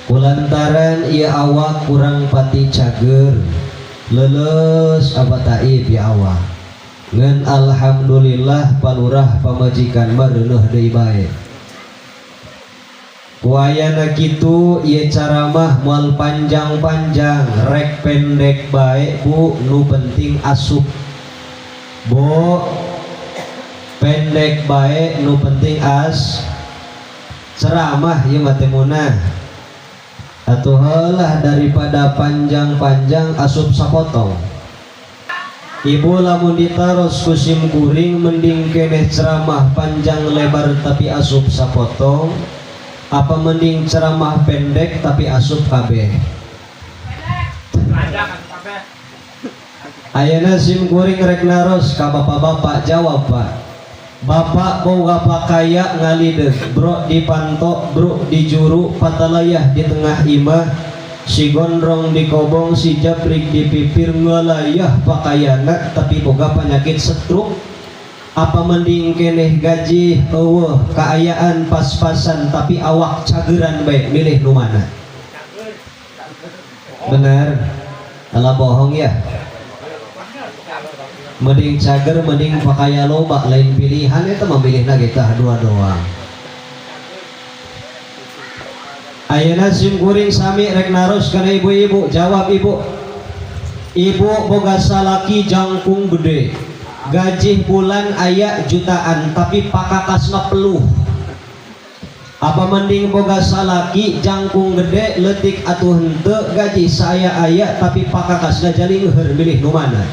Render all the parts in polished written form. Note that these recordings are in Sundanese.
Kulantaran ieu awak kurang pati cager leuleus apa taib ya awak ngan alhamdulillah palurah pamajikan mah reuneuh deui bae. Ku ayana kitu ieu caramah moal panjang-panjang rek pendek bae bu nu penting asup. Bu pendek bae nu penting as ceramah ieu mah teh munah. Atuh heulah daripada panjang-panjang asup sapotong. Ibu lamun ditaros ku sim kuring mending keneh ceramah panjang lebar tapi asup sapotong apa mending ceramah pendek tapi asup kabeh. Ayeuna sim kuring rek naros ka bapak-bapak jawab pak. Bapak boga pakaya ngalideug bro di panto bro di juru patalayah di tengah imah si gondrong di kobong si jabrik di pipir ngalayah pakayana tapi boga penyakit stroke apa mending keneh gaji eueuh kaayaan pas-pasan tapi awak cageran bae milih nu mana? Bener? Alah bohong ya. Mending cager mending pakaya loba lain pilihan itu memilihna kita dua doang. Ayeuna sim kuring sami rek naros kana ibu-ibu jawab ibu. Ibu boga salaki jangkung gede gaji bulan aya jutaan tapi pakakasna peluh. Apa mending boga salaki jangkung gede leutik atuh henteu gaji saya aya tapi pakakasna jalingeur milih nu mana?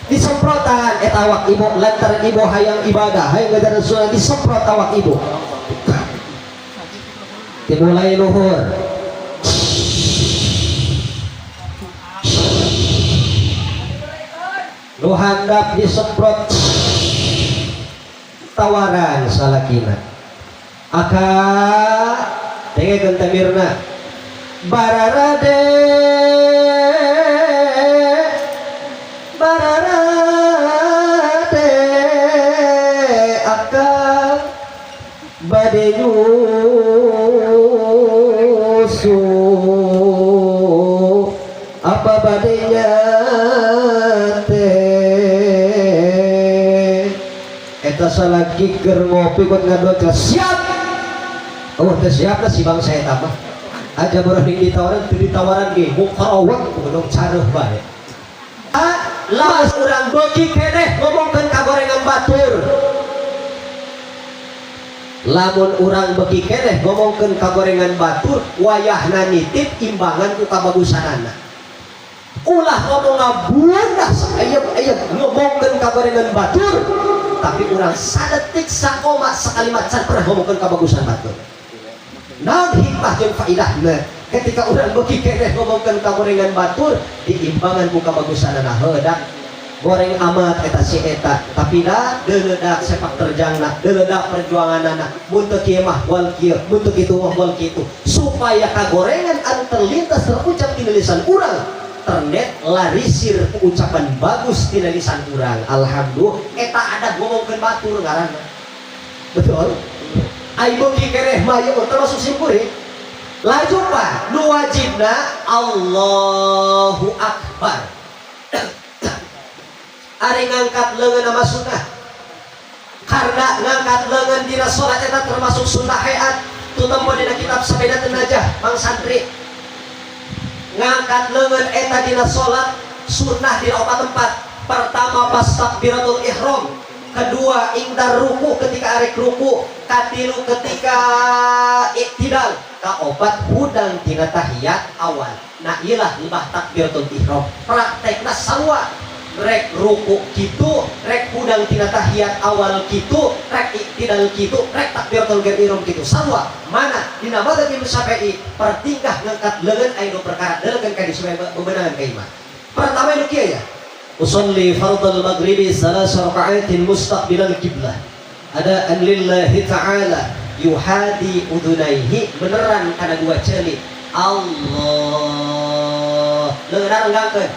Disemprotan eta awak ibu lantaran ibu hayang ibadah hayang ngajar sunnah disemprot awak ibu dimulai luhur nu handap disemprot tawaran salakina aka dengekeun teh Mirna bararade bararade akang bade nyusu apa bade nyate eta salaki keur ngopi kot ngadot siap oh teh siap lah si bangsa eta mah aja berani ditawaran teu ditawaran ge mukarawat kudu careuh bae. Lawas urang beuki keneh ngomongkeun kagorengan batur. Lamun urang beuki keneh ngomongkeun kagorengan batur wayahna nitip imbangan ku kabagusanana. Ulah ngomong ngabundah ayeup-ayeup ngomongkeun kagorengan batur tapi urang sadetik sakoma sakalimat can pernah ngomongkeun kabagusan batur. Naon hikmah jeung faidahna ketika urang beuki keneh ngomongkeun kagorengan batur diimbangan ku kabagusanana heudak goreng amat eta si eta tapi da deuleudak sepak terjangna deuleudak perjuanganana mun teu kieu mah moal kieu mun teu kitu mah moal kitu supaya kagorengan anu terlintas terucap tina lisan urang ternet larisir ku ucapan bagus tina lisan urang alhamdulillah eta adab ngomongkeun batur ngaranna betul. Ai beuki keneh mah ieu termasuk sim kuring laju pak nu wajibna Allahu Akbar. Ari ngangkat leungeun nama sunnah karena ngangkat leungeun dina salat eta termasuk sunnah hayat tutempo dina kitab Sabeda Najah mang santri ngangkat leungeun eta dina salat sunnah dina opat tempat. Pertama pas takbiratul ihram, kedua ingdar ruku ketika arek ruku, katilu ketika iktidal, kaopat hudang tina tahiyat awal. Nah iyalah lebah takbiratul ihram praktekna sarua rek ruku kitu, rek hudang tina tahiyat awal kitu, rek iktidal kitu, rek takbiratul ihram kitu sarua. Mana dina mazhab Imam Syafi'i pertingkah ngangkat leungeun aya nu perkara leungeun ka supaya bebenangan ka imah. Pertama nu kieu ya. Usolli fardal maghribi salasa raka'atin mustaqbilal kiblah. Ada an lillahi ta'ala yuhadi udunaihi beneran kana dua ceuli. Allah. Leungeun renggangkeun.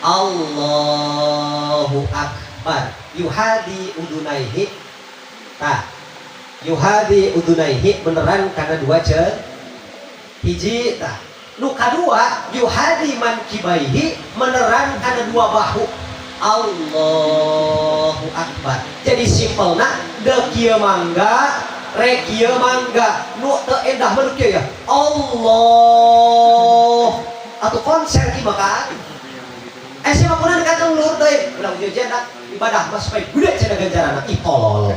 Allahu Akbar. Yuhadi udunaihi. Tah. Yuhadi udunaihi beneran karena dua hiji tah. Nu kadua yuhadi mankibaihi meneran karena dua bahu. Allahu Akbar. Jadi simpelna deuk kieu mangga, rek kieu mangga, nu teu endah mah kieu ya. Allah. Atuh konser ki maka. Siapa pun kata luhur deui, urang jajan ibadah mah supaya gede cenah ganjaranna. Ih tolol.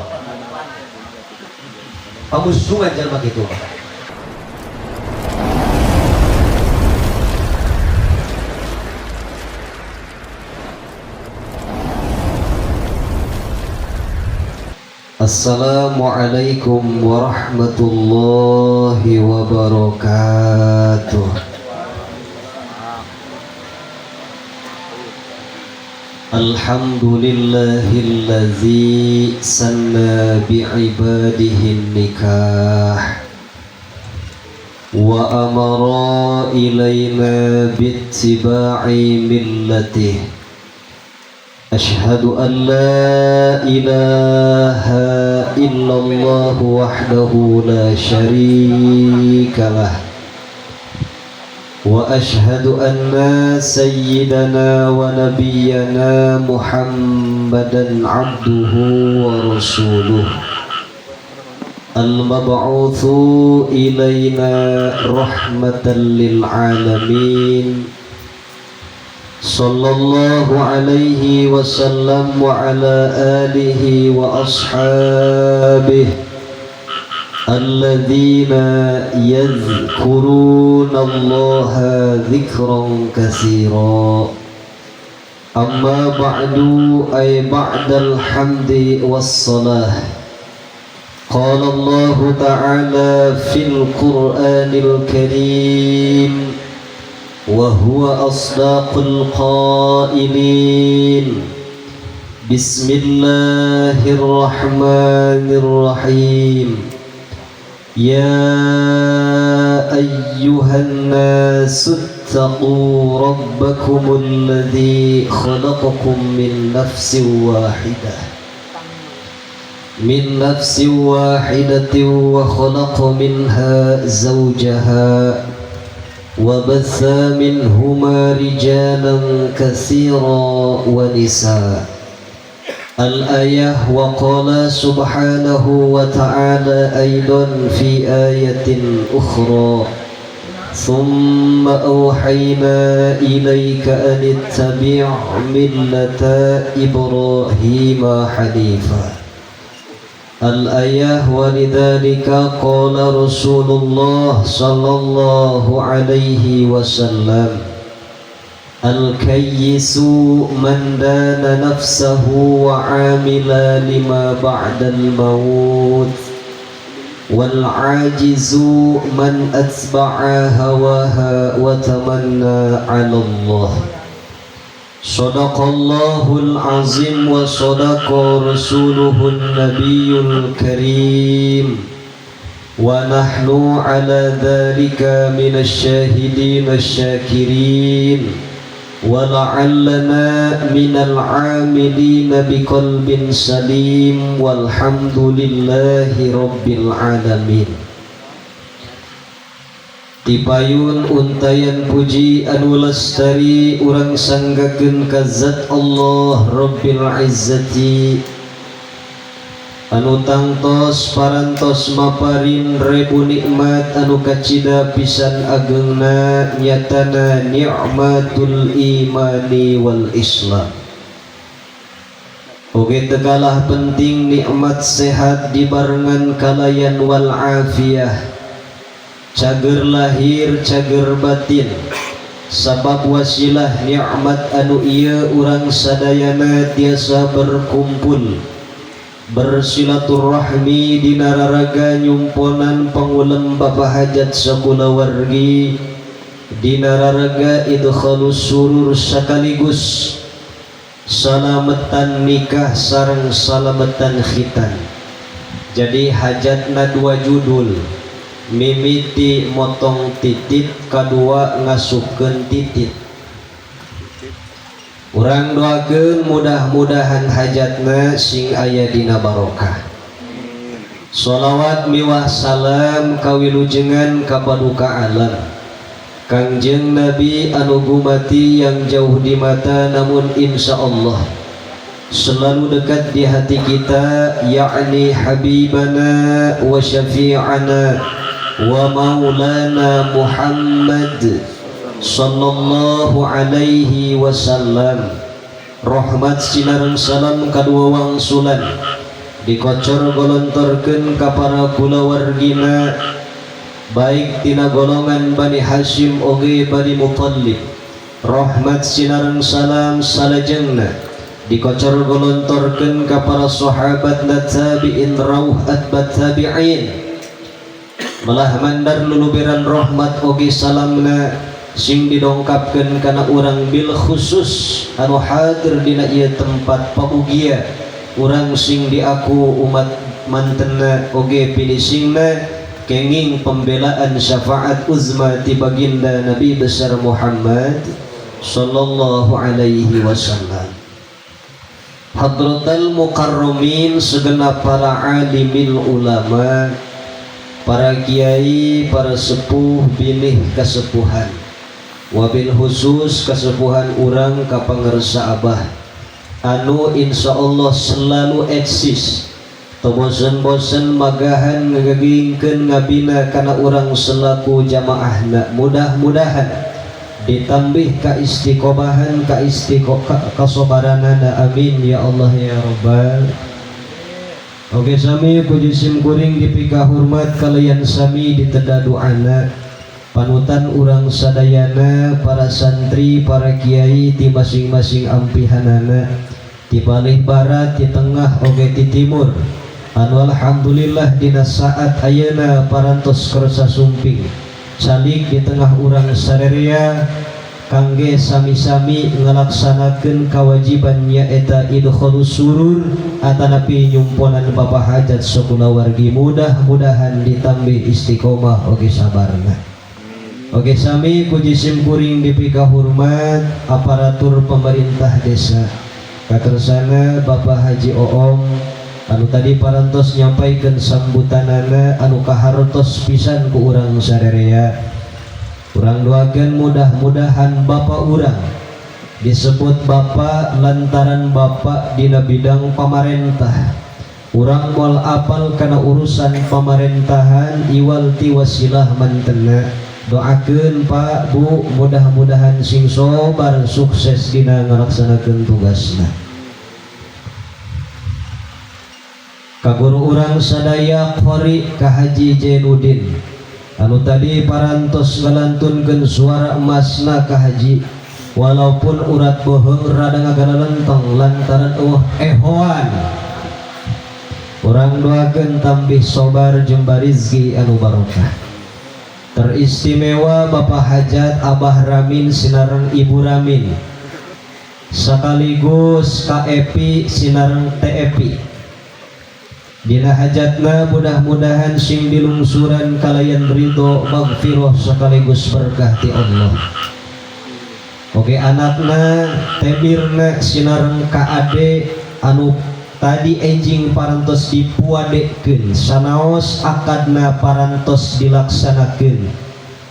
Pamusungan jalma kitu. Assalamualaikum warahmatullahi wabarakatuh. Alhamdulillahillazi sanna bi'ibadihi nikah wa amara ilayna bittiba'i millatih. Ashhadu an la ilaha illallah wahdahu la syarika lah wa ashhadu anna sayyidana wa nabiyyana Muhammadan abduhu wa rasuluh al-mab'utsu ilaina rahmatan lil alamin. Sallallahu alaihi wasallam wa ala alihi wa ashabihi alladzina yadhkuruna Allaha dzikran katsira. Amma ba'du, ay ba'dal hamdi wassalah. Qala Allahu ta'ala fil Qur'anil Karim wa huwa asdaqul qailin. Bismillahirrahmanirrahim. Ya ayyuhan nasu ittaqu rabbakumul ladzi khalaqakum min nafsin wahidah wa khalaqa minha zawjaha wa batha minhuma rijalan katsiran wa nisaa. Al-ayah. Wa qala subhanahu wa ta'ala aidan fi ayatin ukhra. Thumma awhayna ilayka an ittabi' millata Ibrahima hanifa. Al-ayah. Wa lidzalika qala Rasulullah sallallahu alaihi wasallam, al-kayyisu man dana nafsahu wa amila lima ba'dal maut wal ajizu man atba'a hawaha wa tamanna 'ala Allah. Sadaqallahul azim wa sadaqa rasuluhun nabiyul karim. Wa nahnu 'ala dhalika minasy syahidin asy-syakirin. Wa la'allana minal 'amilina biqalbin salim walhamdulillahi rabbil alamin. Tipayun untayan puji anu lestari urang sanggakeun ka zat Allah Rabbil Izzati anu tangtos parantos maparin rebu nikmat anu kacida pisan agengna nyatana nikmatul imani wal Islam. Oge tekalah penting nikmat sehat dibarengan kalayan wal afiyah, cager lahir cager batin, sabab wasilah nikmat anu ieu urang sadayana tiasa berkumpul bersilaturahmi dina raraga nyumponan pangulem bapa hajat sakulawargi dina raraga idkhalus surur sekaligus salametan nikah sareng salametan khitan. Jadi hajatna dua judul, mimiti motong titit, kadua ngasupkeun titit. Urang doakeun mudah-mudahan hajatna sing aya dina barokah. Salawat miwah salam kawilujengan ka paduka alam Kangjeng Nabi anu gumati yang jauh di mata, namun insya Allah selalu dekat di hati kita, yakni habibana wa syafi'ana wa maulana Muhammad sallallahu alaihi wasallam. Rahmat sinareng salam kadua wangsulan dikocor golontorkeun ka para kulawargina, baik tina golongan Bani Hashim oge Bani Muttalib. Rahmat sinareng salam salajengna dikocor golontorkeun ka para sahabat na, tabi'in, rauh atba tabi'in, malah mandar luluberan rahmat oge salamna sing didongkapkeun kana urang, bil khusus anu hadir dina ieu tempat pabugia urang, sing diaku umat mantena oge pinisingna, kenging pembelaan syafaat uzma ti baginda Nabi besar Muhammad sallallahu alaihi wasallam. Hadratal mukarramin, segenap para alimil ulama, para kiai, para sepuh bilih kesepuhan, wabil khusus kesepuhan urang ka pangersa Abah anu insya Allah selalu eksis, teu bosen-bosen magahan ngagegingkeun ngabina kana urang selaku jamaahna. Mudah-mudahan ditambih ka istiqomahan, ka istiqo kasobaranana. Amin ya Allah ya Rabbal. Oke, sami puji sim kuring dipika hormat kalian, sami diteda doana panutan urang sadayana, para santri, para kiai di masing-masing ampihanana, di palih barat, di tengah, oge di timur, anu alhamdulillah dina saat ayeuna parantos kersa sumping calik di tengah urang sarerea kangge sami-sami ngalaksanakeun kewajiban, nyaeta idkhalus surur atanapi nyumponan Bapak hajat sakulawargi. Mudah-mudahan ditambih istiqomah oge sabarna. Oke, sami puji sim kuring dipika hormat aparatur pemerintah desa, katersana Bapak Haji Oom anu tadi parantos nyampaikan sambutanana anu kahartos pisan ku urang sarerea. Urang doakan mudah-mudahan bapak urang, disebut bapak lantaran bapak dina bidang pamarentah, urang moal apal kana urusan pemerintahan iwal ti wasilah mantena. Doakeun Pak, Bu, mudah-mudahan sing sobar, sukses dina ngalaksanakeun tugasna. Ka guru urang sadaya, Qori Ka Haji Jainuddin anu tadi parantos ngalantunkeun suara emasna ka haji, walaupun urat bohong rada ngagalelentong lantaran eueuh ehoan. Urang doakeun tambih sobar, jembar rizki anu barokah. Teristimewa Bapak Hajat Abah Ramin sinareng Ibu Ramin sekaligus Ka Epi sinareng Teh Epi. Dina hajatna mudah-mudahan sing dilungsuran kalayan ridho, magfirah sekaligus berkah ti Allah. Oke, anakna Teh Mirna sinareng Ka Ade anu tadi enjing parantos dipuadekeun, sanaos akadna parantos dilaksanakeun.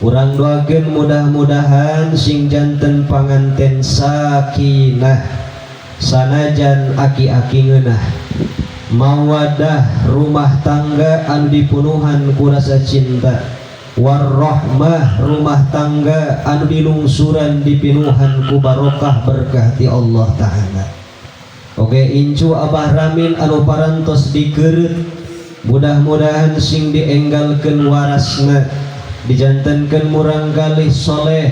Urang doakeun mudah-mudahan sing janten panganten sakinah sanajan aki-aki ngeunah, mawadah rumah tangga anu dipunuhan ku rasa cinta warahmah, rumah tangga anu dilungsuran dipinuhan ku barokah berkah ti Allah Ta'ala. Oke, incu Abah Ramin anu parantos dikeret, mudah-mudahan sing dienggalkeun warasna, dijantenkeun murang kalih soleh,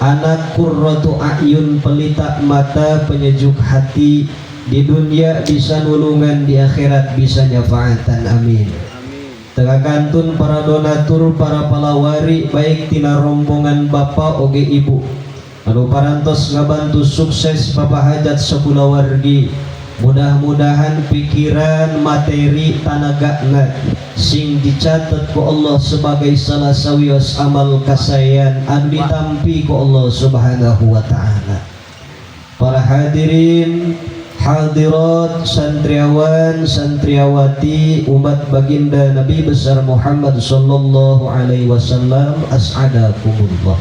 anak qurratu a'yun, pelita mata, penyejuk hati, di dunia bisa nulungan, di akhirat bisa nyafaatan. Amin. Teu kantun para donatur, para palawari, baik tina rombongan bapak oge ibu anu parantos ngabantu sukses Bapak hajat sakulawargi, mudah-mudahan pikiran, materi, tanagana sing dicatat ku Allah sebagai salah sawios amal kasayan anu ditampi ku Allah Subhanahu wa Ta'ala. Para hadirin Hadirat santriawan santriawati umat baginda Nabi besar Muhammad sallallahu alaihi wasallam, as'adakumullah.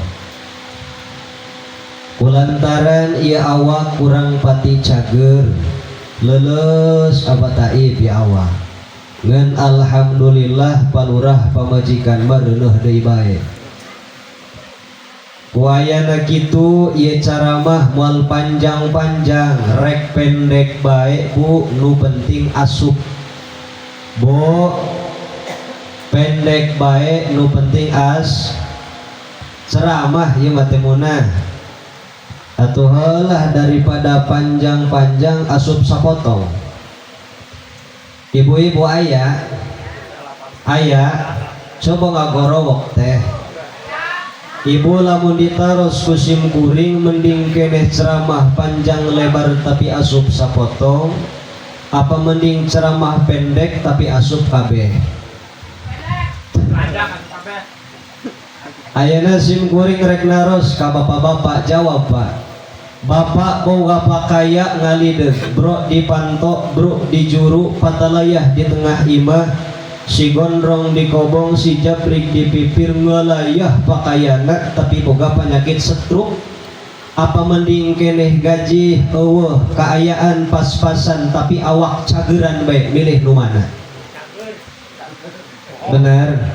Kulantaran ia awak kurang pati cager, leles apa taib ya awak. Ngan alhamdulillah palurah pamajikan mah reuneuh deui bae. Ku ayana kitu ieu caramah moal panjang-panjang, rek pendek bae Bu, nu penting asup. Bo, pendek bae nu penting as ceramah ieu mah teh munah. Atuh heulah daripada panjang-panjang asup sapotong. Ibu-ibu aya, aya, coba ngagorowok teh. Ibu lamun ditaros ku sim kuring mending keneh ceramah panjang lebar tapi asup sapotong, apa mending ceramah pendek tapi asup kabeh? Ayeuna sim kuring rek naros ka bapak-bapak, jawab Pak. Bapak boga pakaya ngalideug, bro di panto, bro di juru, patalayah di tengah imah, si gondrong di kobong, si jabrik di pipir, ngelayah pakayana tapi boga penyakit stroke. Apa mending keneh gaji eueuh kaayaan pas-pasan tapi awak cageran bae, milih nu mana? Bener?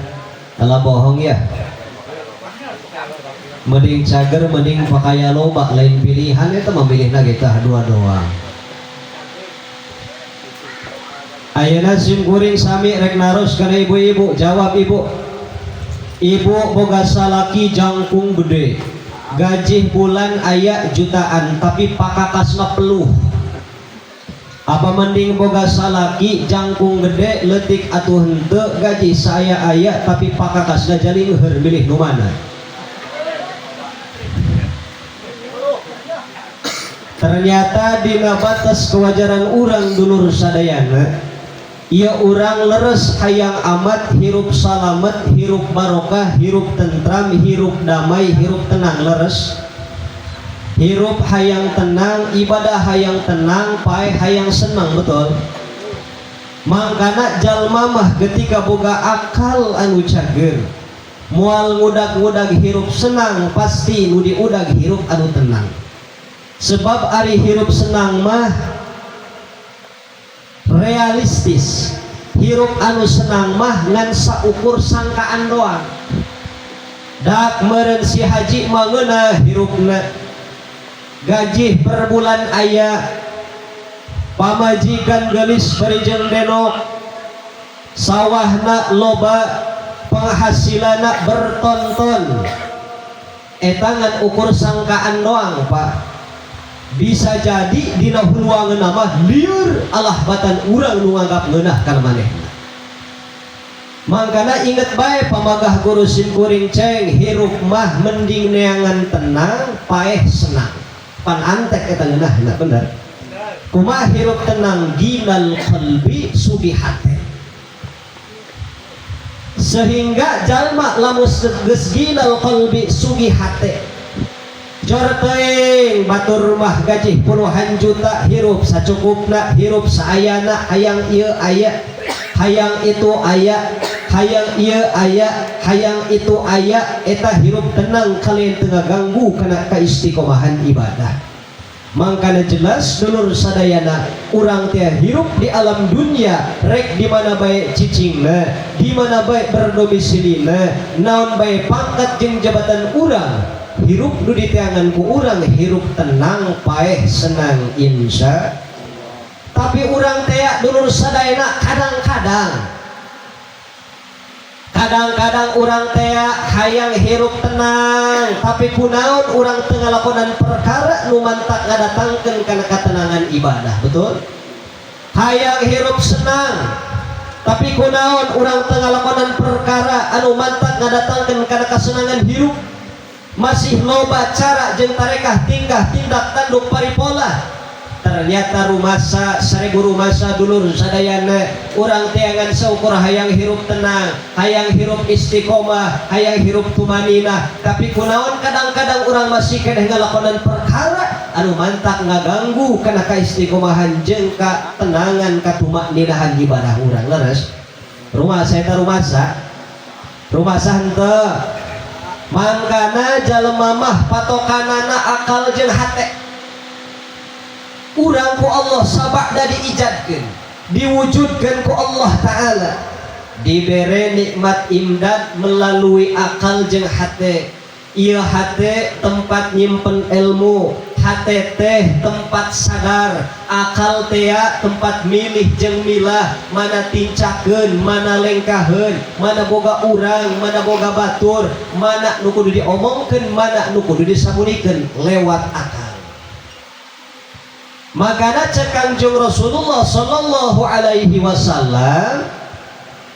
Alah bohong ya. Mending cager, mending pakaya loba, lain pilihan itu memilihna kita dua doang. Ayeuna sim kuring sami rek naros kana ibu-ibu, jawab ibu. Ibu boga salaki jangkung gede, gaji bulan aya jutaan tapi pakakasna peluh. Apa mending boga salaki jangkung gede leutik atuh henteu, gaji saya aya tapi pakakasna jalingeur, milih nu mana? Ternyata dina batas kewajaran urang dulur sadayana, ieu urang leres hayang amat hirup salamet, hirup barokah, hirup tentram, hirup damai, hirup tenang, leres. Hirup hayang tenang, ibadah hayang tenang, pae hayang senang, betul. Mangkana jalma mah ketika boga akal anu cager, moal ngudag-ngudag hirup senang, pasti nu diudag hirup anu tenang. Sebab ari hirup senang mah realistis, hirup anu senang mah ngan saukur sangkaan doang. Dak meureun si haji mangeunah hirupna, gaji per bulan aya, pamajikan geulis bari jeung denok, sawahna loba, penghasilanna bertonton. Eta ngan ukur sangkaan doang Pak. Bisa jadi dina huluangeun mah lieur alah batan urang nu nganggap ngeunah kana manehna. Mangkana inget bae pamagah guru sim kuring ceng, hirup mah mending neangan tenang, paeh senang. Pan antek eta ngeunahna, bener. Kumaha hirup tenang? Ginal qalbi sugih hate. Sehingga jalma lamun geus ginal qalbi sugih hate, jor teuing batur mah gaji puluhan juta, hirup sacukupna, hirup saayana, hayang ieu aya, hayang itu aya, hayang ieu aya, hayang itu aya, eta hirup tenang kalian teu ngaganggu kana kaistiqomahan ibadah. Mangkana jelas dulur sadayana, urang teh hirup di alam dunia rek di mana bae cicingna, di mana bae berdomisilina, naon bae pangkat jeung jabatan urang, hirup nu diteangan ku urang hirup tenang, paeh senang insya. Tapi urang teh dulur sadayana kadang-kadang urang teh hayang hirup tenang, tapi kunaon urang teu ngalakonan perkara nu mantak ngadatangkeun kana katenangan ibadah, betul? Hayang hirup senang, tapi kunaon urang teu ngalakonan perkara anu mantak ngadatangkeun kana kasenangan hirup. Masih loba cara jeung tarekah tingkah tindak tanduk paripola. Ternyata rumasa seribu rumasa dulur sadayana, urang teangan saukur hayang hirup tenang, hayang hirup istiqomah, hayang hirup tumaninah, tapi kunaon kadang-kadang urang masih keneh ngalakonan perkara anu mantak ngaganggu kana kaistiqomahan jeung katenangan katumakninahan ibadah urang. Leres rumasa eta? Rumasa, rumasa henteu? Mangkana jalema mah patokanana akal jeung hate. Urang ku Allah sabada diijadkeun, diwujudkeun ku Allah Ta'ala, dibere nikmat imdad melalui akal jeung hate. Ieu hate tempat nyimpen ilmu, hate teh tempat sadar, akal tea tempat milih jeung milah, mana tincakeun, mana lengkaheun, mana boga urang, mana boga batur, mana nu kudu diomongkeun, mana nu kudu disambunikeun lewat akal. Makanya cek Kangjeng Rasulullah sallallahu alaihi wasallam,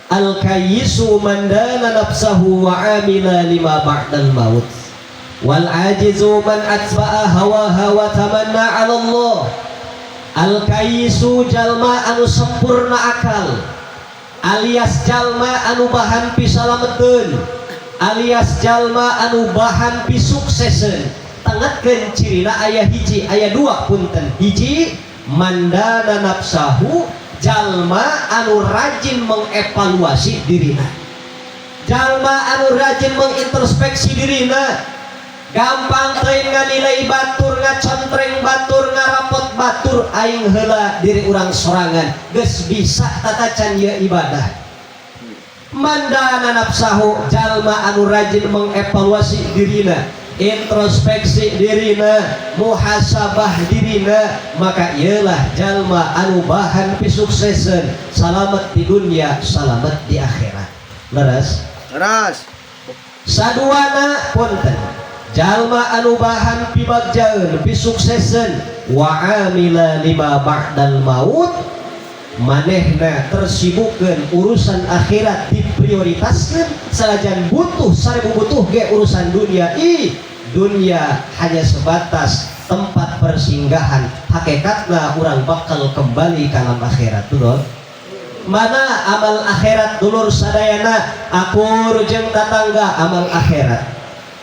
al kayyisu man dana nafsahu wa amila lima ba'dal maut wal ajizu man atba'a hawaha wa tamanna 'ala Allah. Al kayyisu jalma anu sempurna akal, alias jalma anu bahan pisalameteun, alias jalma anu bahan pisukseseun. Tangatkeun cirina aya hiji, aya dua punten. Hiji, mandana nafsahu, jalma anu rajin mengevaluasi dirina, jalma anu rajin mengintrospeksi dirina, gampang teuing nganilai batur, ngacontreng batur, ngarapot batur. Aing heula diri urang sorangan geus bisa tatacan ieu ibadah. Mandana nafsahu, jalma anu rajin mengevaluasi dirina, introspeksi dirina, muhasabah dirina, maka ialah jalma anu bahan pisuksesan, salamet di dunia, salamet di akhirat. Leres? Leres. Saduana punten, jalma anu bahan pibagjaeun, pisuksesan, wa amila lima ba'dal maut, manehna tersibukkeun urusan akhirat, diprioritaskan sanajan butuh seribu butuh ge urusan dunia. Ih, dunia hanya sebatas tempat persinggahan, hakikatna urang bakal kembali ke alam akhirat. Betul? Mana amal akhirat dulur sadayana? Akur jeung tatangga amal akhirat,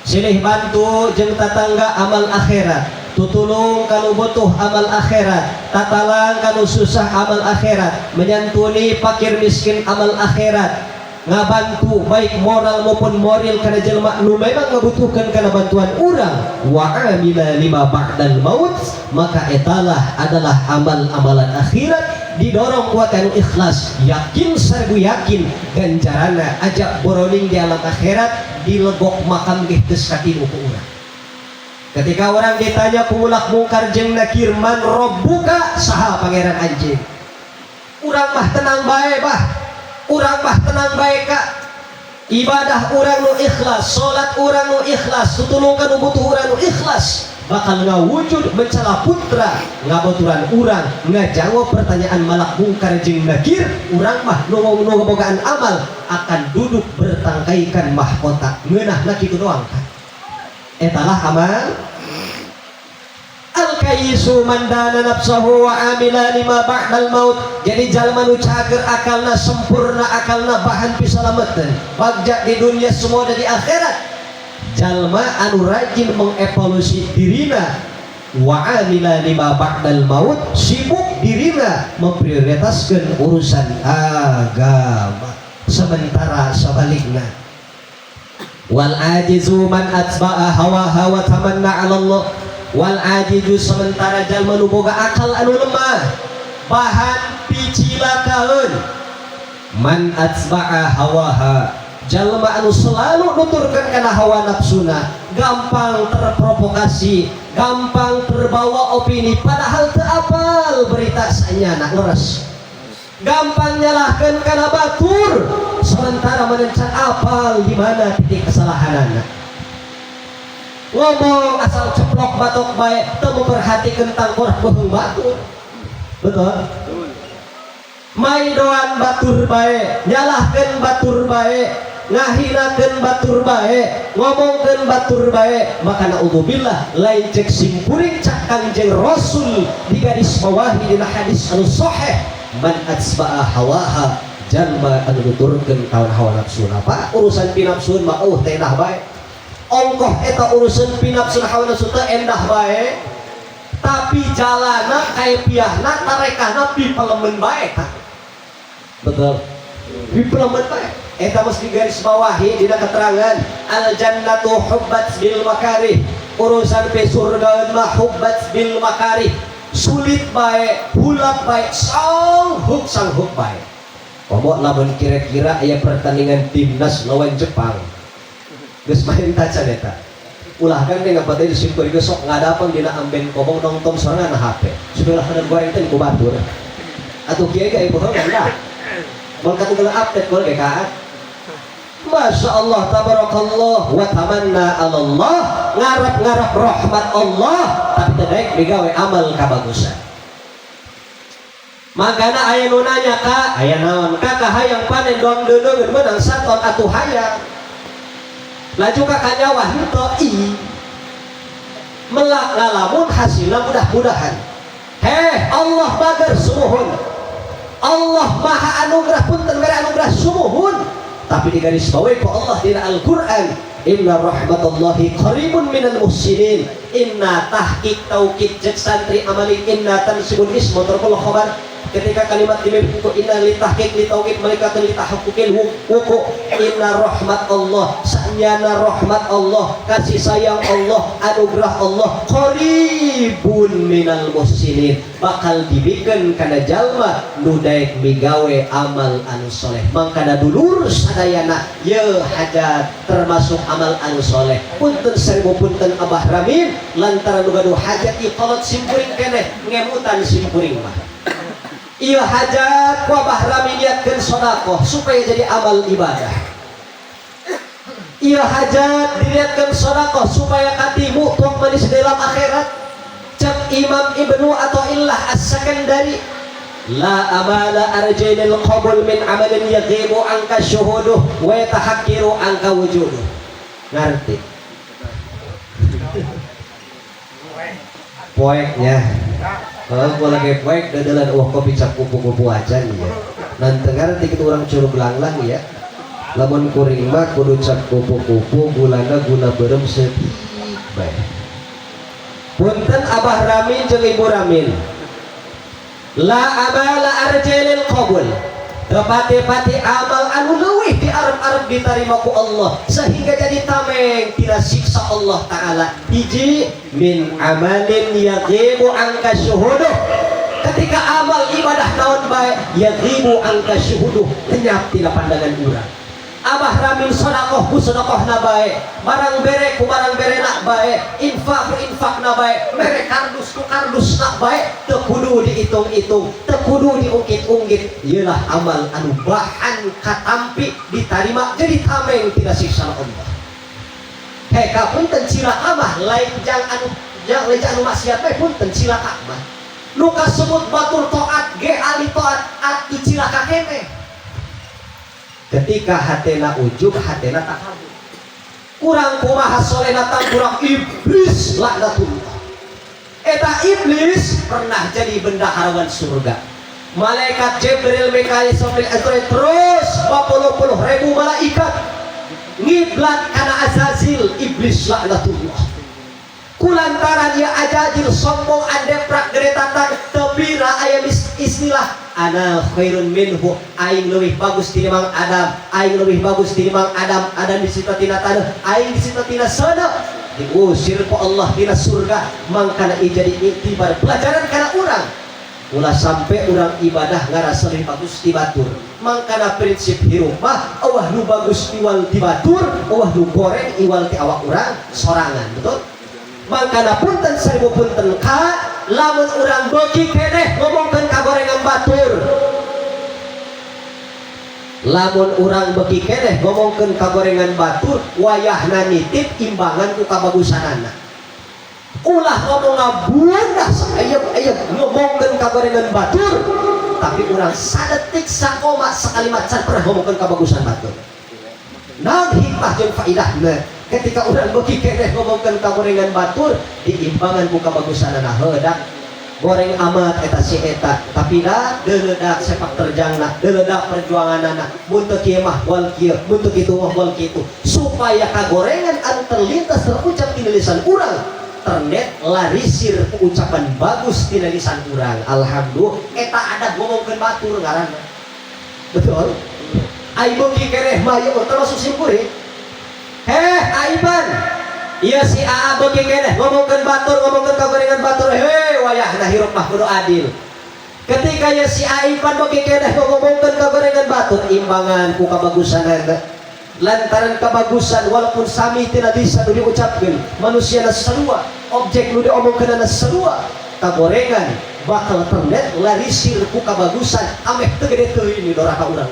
silih bantu jeung tatangga amal akhirat, tutulung kanu butuh amal akhirat, tatalang kanu susah amal akhirat, menyantuni fakir miskin amal akhirat, ngabantu baik moral maupun moral kana jelema nu memang ngabutuhkeun kana bantuan urang. Wa amila lima ba'dal maut, maka etalah adalah amal-amalan akhirat, didorong kuat anu ikhlas, yakin seribu yakin ganjarana ajak boroning di alam akhirat, dilegok makam ge geus katilu ku urang. Ketika orang ditanya ku malak mungkar jeung nakir, man rabbuka, saha pangeran anjeun, urang mah tenang bae bah, urang mah tenang bae kak. Ibadah urang nu ikhlas, salat urang nu ikhlas, tutulungkan nu butuh urang nu ikhlas, bakal ngawujud mencala putra ngabaturan urang ngajawab pertanyaan malak mungkar jeung nakir. Urang mah nu nu ngebogaan amal akan duduk bertangkaikan mahkota ngeunah kitu doang kan. Etalah amal. Al kayyisu man dana nafsahu wa amila lima ba'dal maut. Jadi jalma nu cager akalna, sempurna akalna, bahan pisalameteun bagja di dunia semua dan di akhirat, jalma anu rajin mengevaluasi dirina, wa amila lima ba'dal maut, sibuk dirina memprioritaskan urusan agama. Sementara sebaliknya, wal ajizu man atba'a hawa wa tamanna 'ala Allah. Wal ajizu, sementara jalma nu boga akal anu lemah, bahan picilakaeun, man atba'a hawaha, jalma anu selalu nuturkeun kana hawa nafsuna, gampang terprovokasi, gampang terbawa opini, padahal teu apal berita sanyana. Leres? Gampang nyalahkan kana batur, sementara menencan apal di mana titik kesalahanana. Ngomong asal ceplok batok bae, teu memperhatikan tangkor beuheung batur. Betul? Maidoan batur bae, nyalahkeun batur bae, ngahinakeun batur bae, ngomongkeun batur bae. Maka naudzubillah, lain cek simkuring, cak Kangjeng Rasul di garis bawahi dina hadis anu sahih, man atsba'a hawaha, jalma anu nuturkeun kawan hawa nafsu. Apa urusan pinafsun mah teh endah bae, ongkoh eta urusan pinafsun, hawa nafsu teh endah bae. Tapi jalana kaifiahna tarekahna pipelemen bae ka. Betul. Pipelemen bae. Eta mesti garis bawahi dina keterangan al jannatu hubbat bil makarih. Urusan pe surga mah hubbat bil makarih. Sulit bae, hulap bae, sanghup sanghup bae. Komo lamun kira-kira aya pertandingan timnas lawan Jepang. Geus main tacan eta. Ulah kan teh ngapateh di simpur geus sok ngadapang dina amben kobong nongton sorangan HP. Sudah kana goreng teh ku batur. Atuh kieu ge bohongan dah. Moal katinggalan update gol ge ka. Masya Allah, tabarakallah, wa tamanna Allah, ngarap-ngarap rahmat Allah, tapi teu daek migawe amal kabagusan. Makana aya nu nanya ka, aya naon? Ka kahayang panen doang deungeun meunang saton atuh hayang. Laju ka kanyawa henteu i. Melak lalamun hasilna mudah-mudahan. Heh, Allah bager sumuhun. Allah maha anugerah punten mere anugerah sumuhun. Tapi di garis bawahi ku Allah dina Al-Qur'an, inna rahmatallahi qaribun minal muhsinin. Inna tahqiq taukid cek santri amali inna tansibul ismu tarkul khabar. Ketika kalimat dimimpin ku inna li tahqiq li taukid malaikatun li tahaqquqil wuqu. Inna rahmat Allah, sanyana rahmat Allah, kasih sayang Allah, anugerah Allah qaribun minal muhsinin, bakal dibikeun kana jalma nu daek migawe amal anu soleh. Mangkana dulur sadayana ye hajat termasuk amal anu soleh. Punten seribu punten Abah Ramin lantaran nu gaduh hajat ieu kolot simkuring keneh ngemutan simkuring mah. Ieu hajat ku Abah Ramin niatkeun sedekah supaya jadi amal ibadah. Ieu hajat diniatkeun sedekah supaya katimu tuang manis dalam akhirat. Cek Imam Ibnu Athaillah As-Sakandari, la amala arjainil qabul min amalin yaghibu anka syuhuduh wa yatahakkiru anka wujuduh. Ngerti? Poeknya. Kalau gua lagi poek dadelan wah kopi cap kupu-kupu aja nih ya. Nanti ngerti kita orang curug langlang ya. Lamun kuring mah kudu cap kupu-kupu gulana gula berem sedih bae. Punten Abah Ramin jeung Ibu Ramin. La amala arjalil qabul. Tepati-pati amal anu leuwih di arep-arep diterima ku Allah sehingga jadi tameng tina siksa Allah Ta'ala. Hiji min amalin yaghibu angka syuhuduh. Ketika amal ibadah naon bae yaghibu angka syuhuduh, lenyap tina pandangan urang. Abah Ramin sodakoh ku sodakoh na bae, barang bere ku barang bere nak bae, infak ku infak na bae, mere kardus ku kardus nak bae, teu kudu dihitung-hitung, teu kudu diungkit-ungkit. Ieulah amal anu bahan katampi ditarima jadi tameng tina siksa Allah. Hei kapunten cilaka mah lain jang anu jang lain jang anu maksiat bae, punten cilaka mah. Nu kasebut batur taat ge ahli taat atuh cilaka keneh. Ketika hatena ujub, hatena takabur. Kurang kumaha solehna kurang iblis laknatullah. Eta iblis pernah jadi bendaharawan surga. Malaikat Jibril, Mikail, Israfil, Azrail terus 40 ribu malaikat ngiblat kana Azazil iblis laknatullah. Kulantaran ya Azazil sombong andeprak geretatan tepira aya istilah ana khairun minhu, aing leuwih bagus tinimbang Adam, aing leuwih bagus tinimbang Adam, Adam disita tina taneuh, aing disita tina seuneu. Diusir ku Allah tina surga. Mangkana ieu jadi iktibar pelajaran kana urang. Ulah sampai urang ibadah ngarasa leuwih bagus ti batur. Mangkana prinsip hirup mah eueuh nu bagus iwal ti batur, eueuh nu goreng iwal ti awak urang sorangan, betul? Mangkana punten seribu punten ka lamun urang beuki keneh ngomongkeun kagorengan batur. Lamun urang beuki keneh ngomongkeun kagorengan batur, wayahna nitip imbangan ku kabagusanana. Ulah ngomong ngabundah ayeup-ayeup ngomongkeun kagorengan batur, tapi urang sadetik sakoma sakalimat can pernah ngomongkeun kabagusan batur. Naon hikmah jeung faidahna? Ketika urang beuki keneh ngomongkeun kagorengan batur, diimbangan ku kabagusanana heudak goreng amat eta si eta, tapi da deuleudak sepak terjangna, deuleudak perjuanganana, mun teu kieu mah wal kieu, mun teu kitu mah wal kitu, supaya kagorengan anu terlintas terucap di lisan urang ternet larisir ku ucapan bagus tina lisan urang. Alhamdulillah eta adab ngomongkeun batur ngaranna. Betul? Ai beuki keneh mah ieu termasuk simkuring. Heh, Aiban. Iya si AA beuki keneh ngomongkeun batur, ngomongkeun kagorengan batur. Heh, wayahna hirup mah kudu adil. Ketika ya si Aipan beuki keneh ngomongkeun kagorengan batur, imbangan ku kabagusanana. Lantaran kebagusan walaupun sami tina bisa nu diucapkeun, manusia na sarua, objek nu diomongkeun na sarua, kagorengan bakal ternet larisir ku kabagusan ameh teu gede teuing doraka urang.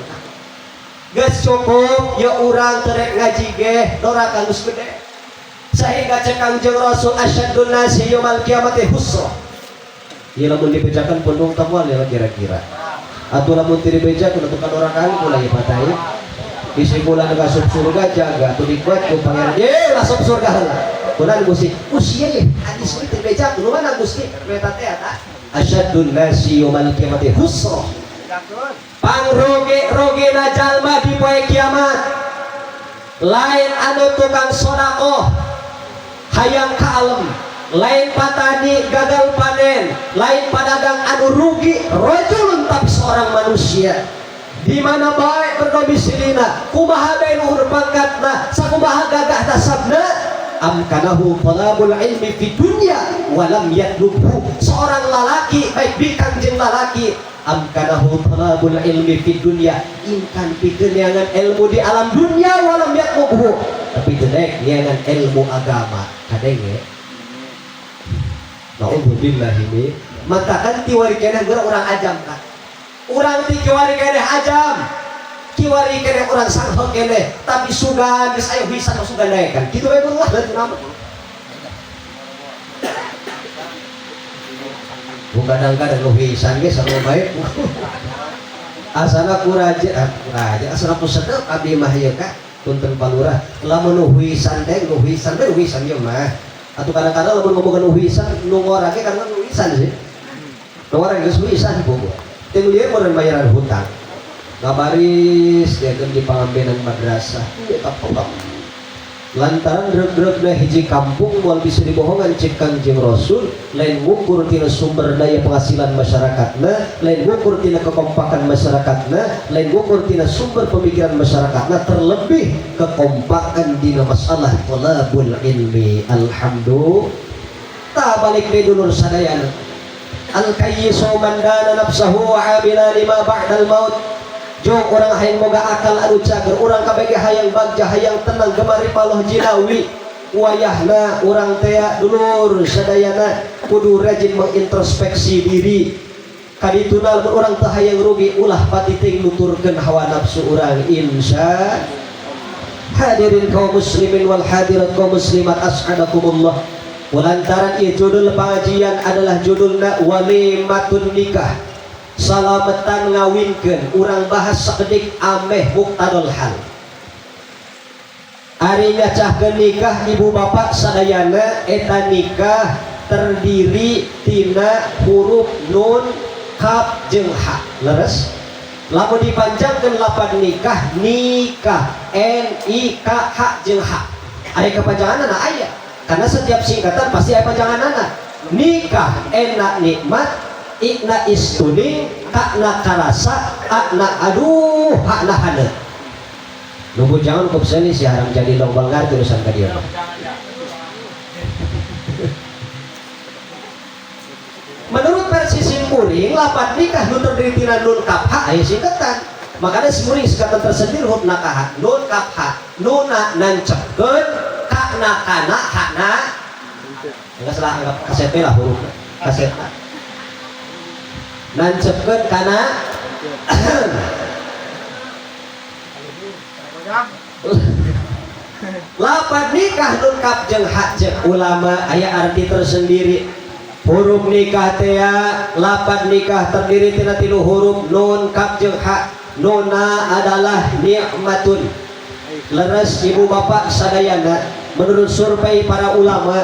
Geus cukup ya urang terek ngaji ge doraka geus gede. Sehingga cek Kangjeng Rasul asyaddun nasi yaumal qiyamati husrah. Ieu lamun dibejakan pundung tamual ya kira-kira. Atuh lamun teu dibejakeun atuh kadorakaan kula ieu patah. Bisi kula nu asup surga jaga atuh nikmat ku pangeran. Ye asup surga heula. Kunaon Gusti? Usia ye hadis ieu teu dibejakeun nu mana Gusti? Eta teh eta asyaddun nasi yaumal qiyamati husrah. Pangroge-rogena jalma di poe kiamat lain anu tukang sodakoh hayang ka alem, lain patani gagal panen, lain pedagang anu rugi, rajulun tapi seorang manusia di mana baik berdomisilina, kumaha bae luhur pangkatna, sakumaha gagah nasabna, amkanahu talabul ilmi fi dunya walam yatlubhu. Seorang lalaki baik bikang jeung lalaki, amkanahu talabul ilmi fi dunya, ingkan pikeun neangan ilmu di alam dunia, walam yatlubhu, tapi teu daek neangan ilmu agama. Kadenge, naudzubillah ini matakan tiwari keneh geura urang ajam ka urang ti kiwari keneh ajam, kiwari keneh urang sangho keneh, tapi sugan geus aya bisa sugan daekan kitu bae lah berarti nama. Kadang-kadang nu hisan ge sarua bae. Asana kuraja, kuraja asana ku sedep abdi mah ieu ka punten palurah, lamun nu huisan teh nu huisan teh huisan ieu mah. Atuh kadang-kadang lamun ngomongkeun nu huisan nu ngora ge kadang nu huisan sih. Nu ngora geus huisan bogo. Teu lieur meureun bayaran hutang. Ngabaris diakeun di pangambenan madrasah. Eta pokok. Lantaran reug-reugna hiji kampung moal bisa dibohongan cek Kangjeng Rasul, lain ngukur tina sumber daya penghasilan masyarakatna, lain ngukur tina kekompakan masyarakatna, lain ngukur tina sumber pemikiran masyarakatna, terlebih kekompakan dina masalah talabul ilmi. Alhamdulillah. Ta balik deui dulur sadayana. Al kayyisu man dana nafsahu wa amila lima ba'dal maut. Jo orang hayang boga akal anu cager, urang kabeh hayang bagja, hayang tenang gemari paloh jinawi. Wayahna urang tea dulur sadayana kudu rajin mengintrospeksi diri. Kadituna lamun urang teu hayang rugi ulah patiting nuturkeun hawa nafsu urang insya. Hadirin kaum muslimin wal hadirat kaum muslimat as'adakumullah. Lantaran ieu judul pengajian adalah judulna walimatun nikah. Salametan ngawinkeun, urang bahas sakedik ameh muktadol hal. Ari ngacahkeun nikah ibu bapak sadayana eta nikah terdiri tina huruf nun, kaf jeung ha. Leres? Lamun dipanjangkeun lapan nikah, nikah N I K H jeung H. Aya kepanjanganna aya. Karena setiap singkatan pasti aya panjanganna. Nikah enak nikmat, ikna istuni, kakna karasa, akna aduh, hakna haneut. Nunggu jangan kop seni si haram jadi dong banggar urusan ka dieu. Menurut versi simkuring, lapan nikah nu terdiri tina nun kaf ha aya singkatan. Makanya simkuring singkatan tersendiri huruf nakaha, nun kaf ha, nuna nancepkeun, kakna kana hakna. Enggak salah anggap KCP lah hurufna. KCP. Nancepkeun kana lapan nikah nun kaf jeung ha jeung ulama aya arti tersendiri. Huruf nikah teh lapan nikah terdiri tina tilu huruf nun kaf jeung ha. Nuna adalah nikmatun. Leres ibu bapak sadayana menurut survei para ulama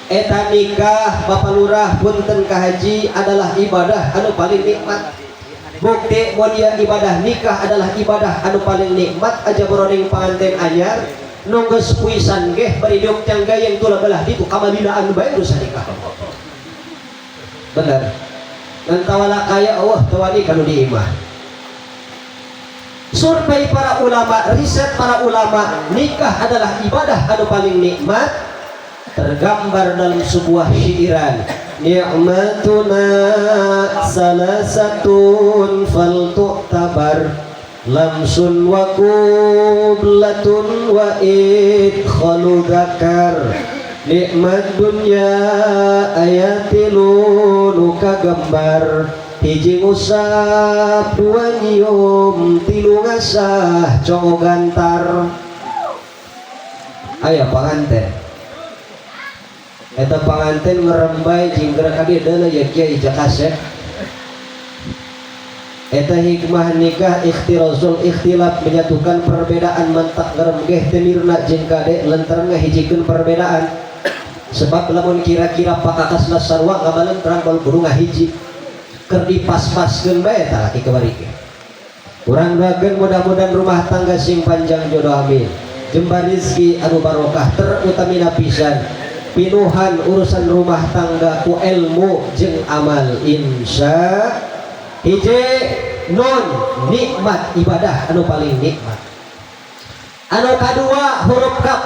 eta nikah bapak lurah punten ka haji adalah ibadah anu paling nikmat. Bukti mun ieu ibadah nikah adalah ibadah anu paling nikmat aja boroning panganten anyar Nu geus puisan geh bari diuk tiang gayeng tulah belah ditu kamalilaan bae urusan nikah. Bener. Dan tawala kaya Allah tawali kanu di imah. Survei para ulama, riset para ulama, nikah adalah ibadah anu paling nikmat, tergambar dalam sebuah syiiran. Ni'matuna salasatun fal tu'tabar lamsun wa qublatun wa idkhalu dzakar. Nikmat dunya aya tilu nu kagambar, hiji ngusap, dua nyium, tilu ngasah congo gantar. Aya panganten, eta panganten ngerembai jinggerak ka dieu deuleu ya kiai jakasep. Eta hikmah nikah, ikhtirazul ikhtilaf, menyatukan perbedaan. Mantak ngeremgeh teh mirna jeung kade lantaran ngahijikeun perbedaan, sebab lamun kira-kira pakakasna sarua ngabalentrang bal kudu ngahiji, keur dipas-paskeun bae eta laki kebari ge. Urang doakeun mudah-mudahan rumah tangga sing panjang jodoh, amin, jembar rezeki anu barokah, terutamina pisan pinuhan urusan rumah tangga ku ilmu jeung amal, insya. Hiji non nikmat ibadah anu paling nikmat. Anu kadua huruf kaf.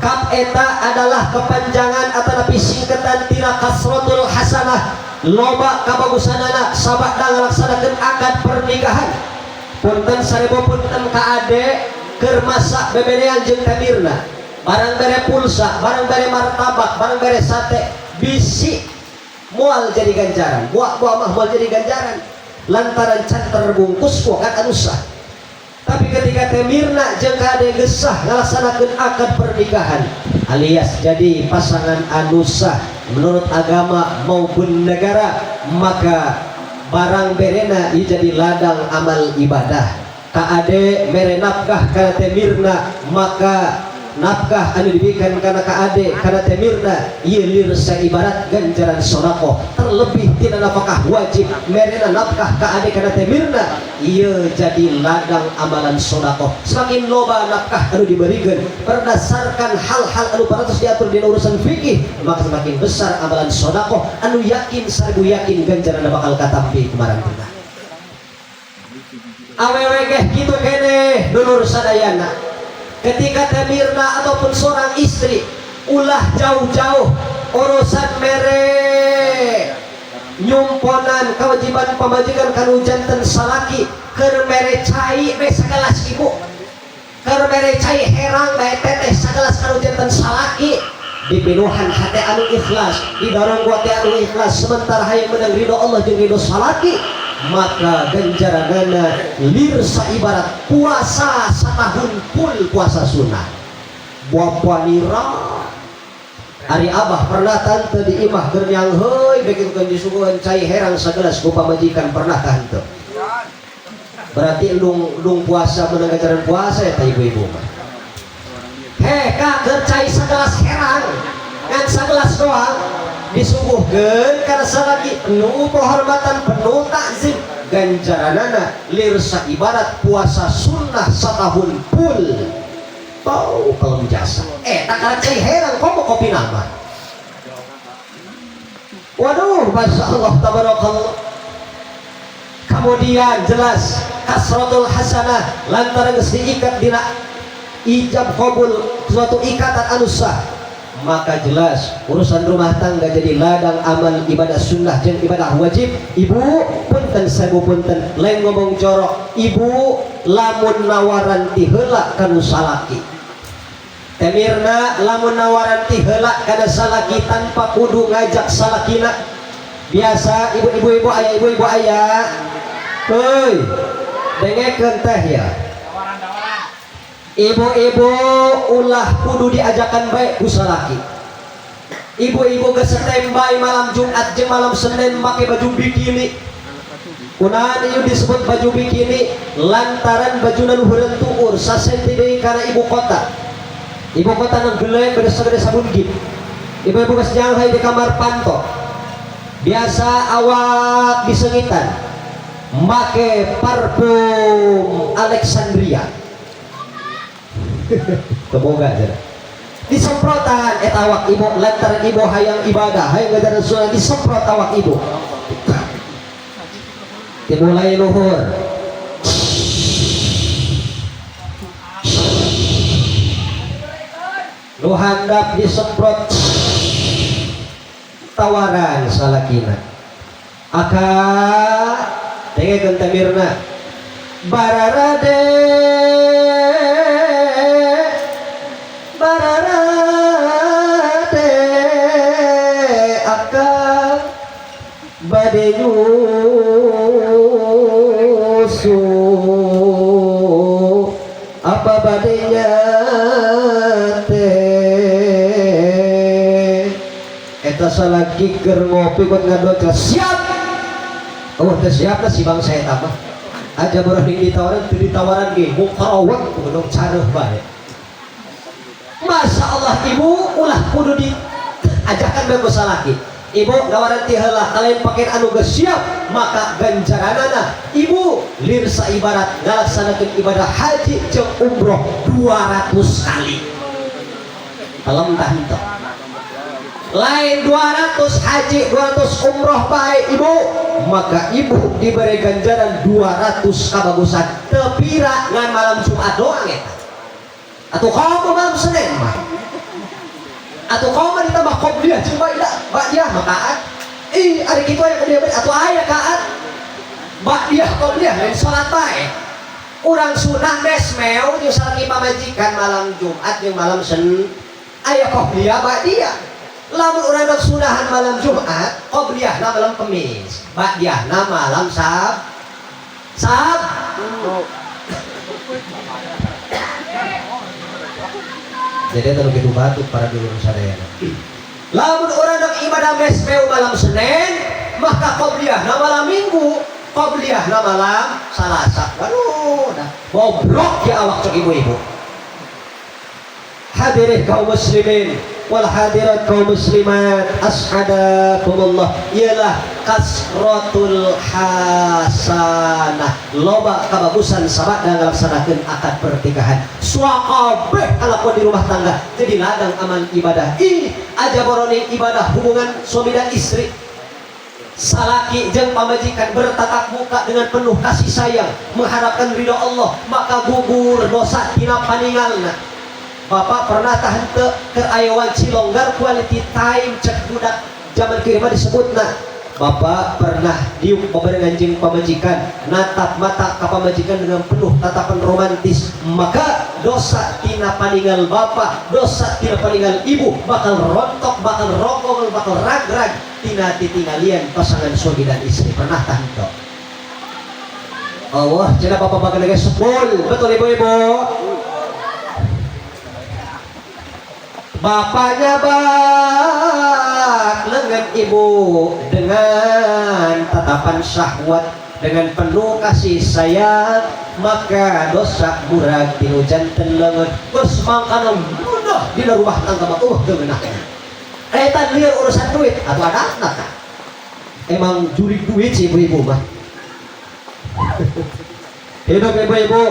Kaf eta adalah kepanjangan atau napi singkatan tina kasrotul hasanah, loba kabagusanana sabada ngalaksanakeun akad pernikahan. Punten sarebo, punten ka ade, keur masak bebenean jeung kamirna, barang bere pulsa, barang bere martabak, barang bere sate, bisi moal jadi ganjaran. Buah buah mah moal jadi ganjaran lantaran can terbungkus ku akad anu sah. Tapi ketika teh Mirna jeung kade gesah ngalaksanakeun akad pernikahan alias jadi pasangan anu sah menurut agama maupun negara, maka barang berena ieu jadi ladang amal ibadah. Ka ade mere nafkah kana teh Mirna, maka nafkah anu diberikan kana ka ade kana teh Mirna ieu lir ibarat ganjaran sodakoh. Terlebih tina nafkah wajib, merena nafkah ka ade kana teh Mirna ieu jadi ladang amalan sodakoh. Semakin loba nafkah anu diberikan berdasarkan hal-hal anu parantos diatur di urusan fikih, maka semakin besar amalan sodakoh anu yakin 1000 yakin ganjaran bakal katampi kemarin. Awewe geh kitu keneh, dulur sadayana. Ketika teh Mirna ataupun seorang istri, ulah jauh-jauh urusan mere nyumponan kewajiban pamajikan kanu janten salaki, keur mere cai be sagelas ibu, keur mere cai herang bae teteh sagelas kanu janten salaki, dipinuhan hati anu ikhlas, didorong ku hati anu ikhlas, sementara hayang menang ridho Allah jeung ridho salaki, maka ganjaranana lir ibarat puasa setahun full, puasa sunnah. Buah nira. Ari abah pernah tante di imah keur heuy begitu kan disuguhan cai herang sagelas ku pamajikan, pernah tante. Berarti lung lung puasa menang ganjaran puasa ya ibu-ibu mah. Heh kak, keur cai sagelas herang ngan sagelas doang disuguhkeun karena salaki, penuh penghormatan, penuh takzim, ganjaranana lir ibarat puasa sunnah setahun full. Bau kalau jasa tak karena cai herang komo kopi nama. Waduh, masya Allah, tabarakallah. Kemudian jelas kasrotul hasanah lantaran geus diikat dina ijab kabul, suatu ikatan anu sah, maka jelas urusan rumah tangga jadi ladang amal ibadah sunnah jeung ibadah wajib. Ibu, punten sebu, punten lain ngomong jorok, ibu lamun nawaran ti heula kanu salaki. Teh Mirna lamun nawaran ti heula kana salaki tanpa kudu ngajak salakina. Biasa ibu-ibu, ibu aya, ibu-ibu aya. Heuy, dengekeun teh ya. Ibu-ibu ulah kudu diajakan baik ku salaki. Ibu-ibu geus standby malam Jumat jeung malam Senin make baju bikini. Kunaon ieu disebut baju bikini? Lantaran bajuna luhureun tuur sasenti deui kana ibu kota. Ibu kota nang geleng beda sagede sabun gip. Ibu-ibu geus nyanghai di kamar panto. Biasa awak disengitan make parfum Alexandria. Teu boga cenah. Disemprotan eta awak ibu lantaran ibu hayang ibadah, hayang ngajaran sunnah, disemprot awak ibu. Dimulai luhur. Nu handap disemprot, tawaran salakina. Aka dengekeun teh Mirna. Bararade bararade akang bade nyusu apa bade nyate. Eta salaki keur ngopi kot ngadot siap. Oh teh siap lah si bangsa eta mah. Aja berani ditawaran teu ditawaran ge mukarawat kudu careuh bae. Masya Allah ibu ulah kudu diajakan bae ku salaki. Ibu nawaran ti heula kalian pakai anu geus siap maka ganjaranana ibu lir saibarat ngalaksanakeun ibadah haji jeung umroh 200 kali. Kalem tah henteu. Lain 200 haji 200 umroh bae ibu, maka ibu diberi ganjaran 200 kabagusan. Teu pira ngan malam Jumat doang eta. Atau kamu malam Senin mah. Atau kamu mah ditambah qobliyah jeung ba'diyah makaat. Ih, ari kitu aya qobliyah atau aya kaat. Ba'diyah qobliyah lain salat bae. Urang sunah mesmeu jeung salaki pamajikan malam Jumat jeung malam Senin. Aya qobliyah ba'diyah. Lamun urang dok sunahan malam Jumat, qobliyahna malam Kamis, ba'diyahna malam Sab. Jadi eta nu kitu batuk para dulur sadayana. Lamun urang dok ibadah mesmeu malam Senin, maka qobliyahna malam Minggu, qobliyahna malam Salasa. Waduh, dah bobrok ya awak cok ibu-ibu. Hadirin kaum muslimin wal hadirat kaum muslimat as'adakumullah, ialah kasratul hasanah, loba kabagusan sabada ngalaksanakeun akad pernikahan. Suakabeh kalakuan di rumah tangga jadi ladang amal ibadah. Ih aja boroni ibadah hubungan suami dan istri, salaki jeung pamajikan bertatap muka dengan penuh kasih sayang mengharapkan ridho Allah, maka gugur dosa tina paningalna. Bapak pernah tahan ke ayawan cilonggar quality time cek budak zaman kieu mah disebutna. Bapak pernah diuk babarengan jeung pamajikan, natap mata ka pamajikan dengan penuh tatapan romantis, maka dosa tina paningal bapak, dosa tina paningal ibu bakal rontok, bakal rongkong, bakal rag-rag tina titinggalian pasangan suami dan istri. Pernah tahan teu? Allah cenah bapak bakal ge sepul, betul ibu-ibu? Bapaknya bak lengan ibu dengan tatapan syahwat, dengan penuh kasih sayang, maka dosa murag tinu janten leungeun. Geus mangkana munah dina rumah tangga mah teu ngeunah. Eta lieur urusan duit atau ada anak. Emang jurig duit si ibu-ibu mah. Hidup ibu-ibu,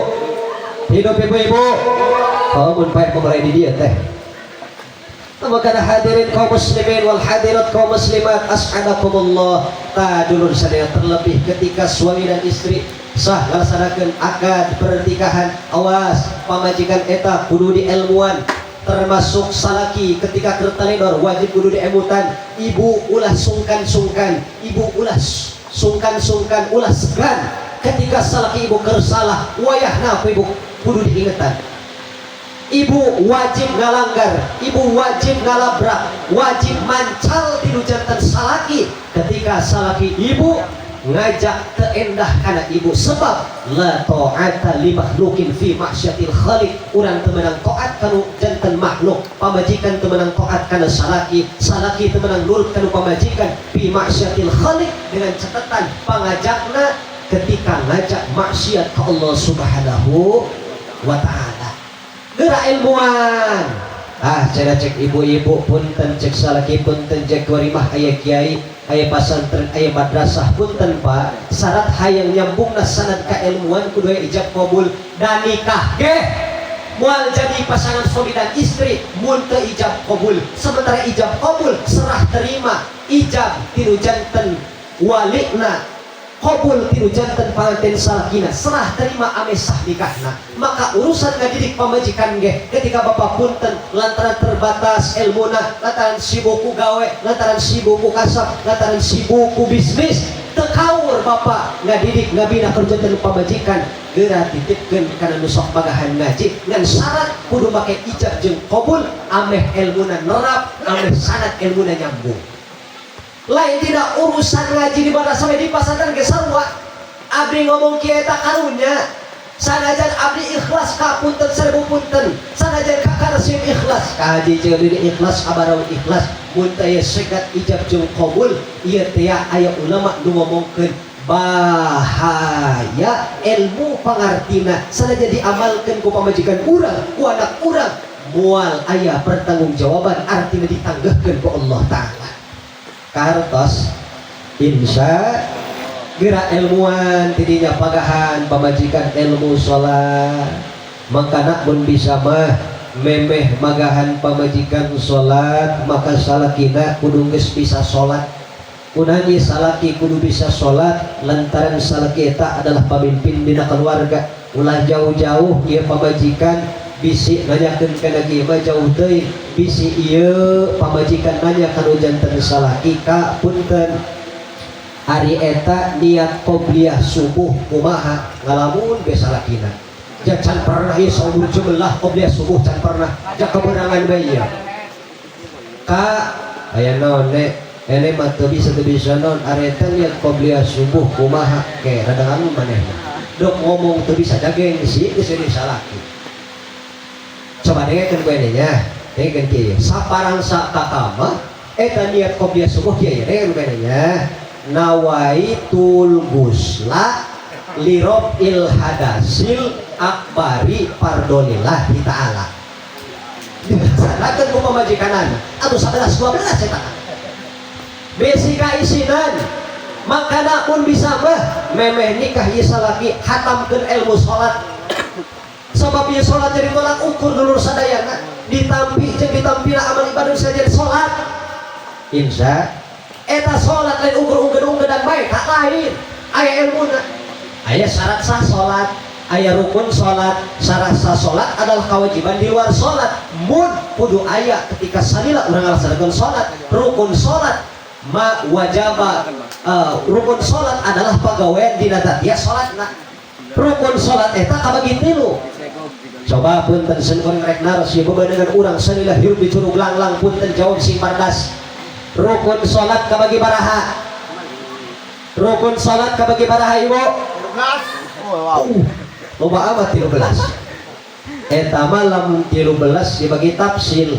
hidup ibu-ibu. Kalau mun pae pemberai di dia teh. Maka hadirin kaum muslimin wal hadirat kaum muslimat as'adakumullah. Tadulur sadaya terlebih ketika suami dan istri sah ngalaksanakeun akad pernikahan, awas pamajikan eta kudu dielmuan, termasuk salaki ketika keur taledor wajib kudu diemutan. Ibu ulah sungkan-sungkan, ibu ulah sungkan-sungkan, ulah segan ketika salaki ibu keur salah, wayahna ku ibu kudu diingetan. Ibu wajib ngalanggar, ibu wajib ngalabrak, wajib mancal di jantan salaki ketika salaki ibu ngajak teendah kana ibu, sebab la ta'ata li makhlukin fi maksiatil khaliq. Urang teu meunang taat kanu jantan makhluk, pamajikan teu meunang taat kana salaki, salaki teu meunang nurut kanu pamajikan fi maksiatil khaliq, dengan catatan pangajakna ketika ngajak maksiat ke Allah Subhanahu wa taala. Gerak ilmuwan. Ah, cara cek ibu-ibu punten, cek salaki punten, cek warimah aya kiai, aya pasantren, aya madrasah punten Pak. Syarat hayang nyambungna sanad kailmuan kudu aya ijab kabul dan nikah ge. Moal jadi pasangan suami dan istri mun teu ijab kabul. Sementara ijab kabul serah terima, ijab ti nu janten walina, kabul ti nu janten panganten salakina, serah terima ameh sah nikahna. Maka urusan ngadidik pamajikan ge, ketika bapak punten lantaran terbatas ilmuna, lantaran sibuk ku gawe, lantaran sibuk ku kasab, lantaran sibuk ku bisnis, teu kaur bapak ngadidik ngabina kerja pamajikan, geura titipkeun kana nu sok magahan ngaji, ngan syarat kudu make ijab jeung qabul ameh ilmuna nerap, ameh sanad ilmuna nyambung. Lain tidak urusan ngaji di mana sampai di pasantren ge sarua. Abdi ngomong kieu eta karunya, sanajan abdi ikhlas ka punten seribu punten, sanajan ka karsim ikhlas, ka haji Ceulin ikhlas, ka Barawi ikhlas, mun teu segat ijab jeung qabul ieu teh aya ulama nu ngomongkeun bahaya ilmu pangartina. Sanajan diamalkeun ku pamajikan urang, ku anak urang, moal aya pertanggungjawaban, artina ditanggehkeun ku Allah Ta'ala. Kahartos insya gerak ilmuwan tidinya pagahan pamajikan ilmu sholat. Maka mun bisa mah memeh magahan pamajikan sholat, maka salakina kudu geus bisa sholat. Kunani salaki kudu bisa sholat? Lantaran salaki eta adalah pemimpin dina keluarga. Ulah jauh-jauh ieu pamajikan bisi nanyakeun kana kieu mah jauh teuing, bisi ieu pamajikan nanya kanu janten salaki, "Ka punten, ari eta niat qobliyah subuh kumaha?" Ngalamun be salakina, "Ja can pernah ieu saumur jumlah qobliyah subuh can pernah, ja keberangan bae ieu." "Ka, aya naon ne?" "Ene mah teu bisa, teu bisa naon, ari eta niat qobliyah subuh kumaha?" Ke rada ngalamun manehna, dok ngomong teu bisa, da gengsi geus jadi salaki. Coba dengekeun ku ene nya, dengekeun kieu, saparangsa kakama eta niat qobliyah subuh kieu, dengekeun ku ene nya: nawaitul gusla lirof'il hadasil akbari fardolillahi ta'ala. Dilaksanakeun ku pamajikanana atau 11 12 eta besi kaisinan. Makana pun bisa mah memeh nikah ieu salaki hatamkeun ilmu salat, sebab ieu salat jadi tolak ukur dulur sadayana, ditampi jeung ditampina amal ibadah bisa jadi salat. Insya eta salat lain ukur unggeun-unggeun dan baik tak lain, aya ilmuna, aya syarat sah salat, aya rukun salat. Syarat sah salat adalah kewajiban di luar salat mun kudu aya ketika salila urang ngalaksanakeun salat. Rukun salat ma wajaba, rukun salat adalah pagawean dina tatia salatna. Rukun salat eta kabagi tilu. Coba punten sen rek naros ieu bebenengan urang salila hirup di Curug Langlang, punten jawab sing bardas. Rukun salat kabagi baraha? Rukun salat kabagi baraha, Ibu? Oh, wow. Loba amat 13. Eta mah lamun 13 dibagi tafsil,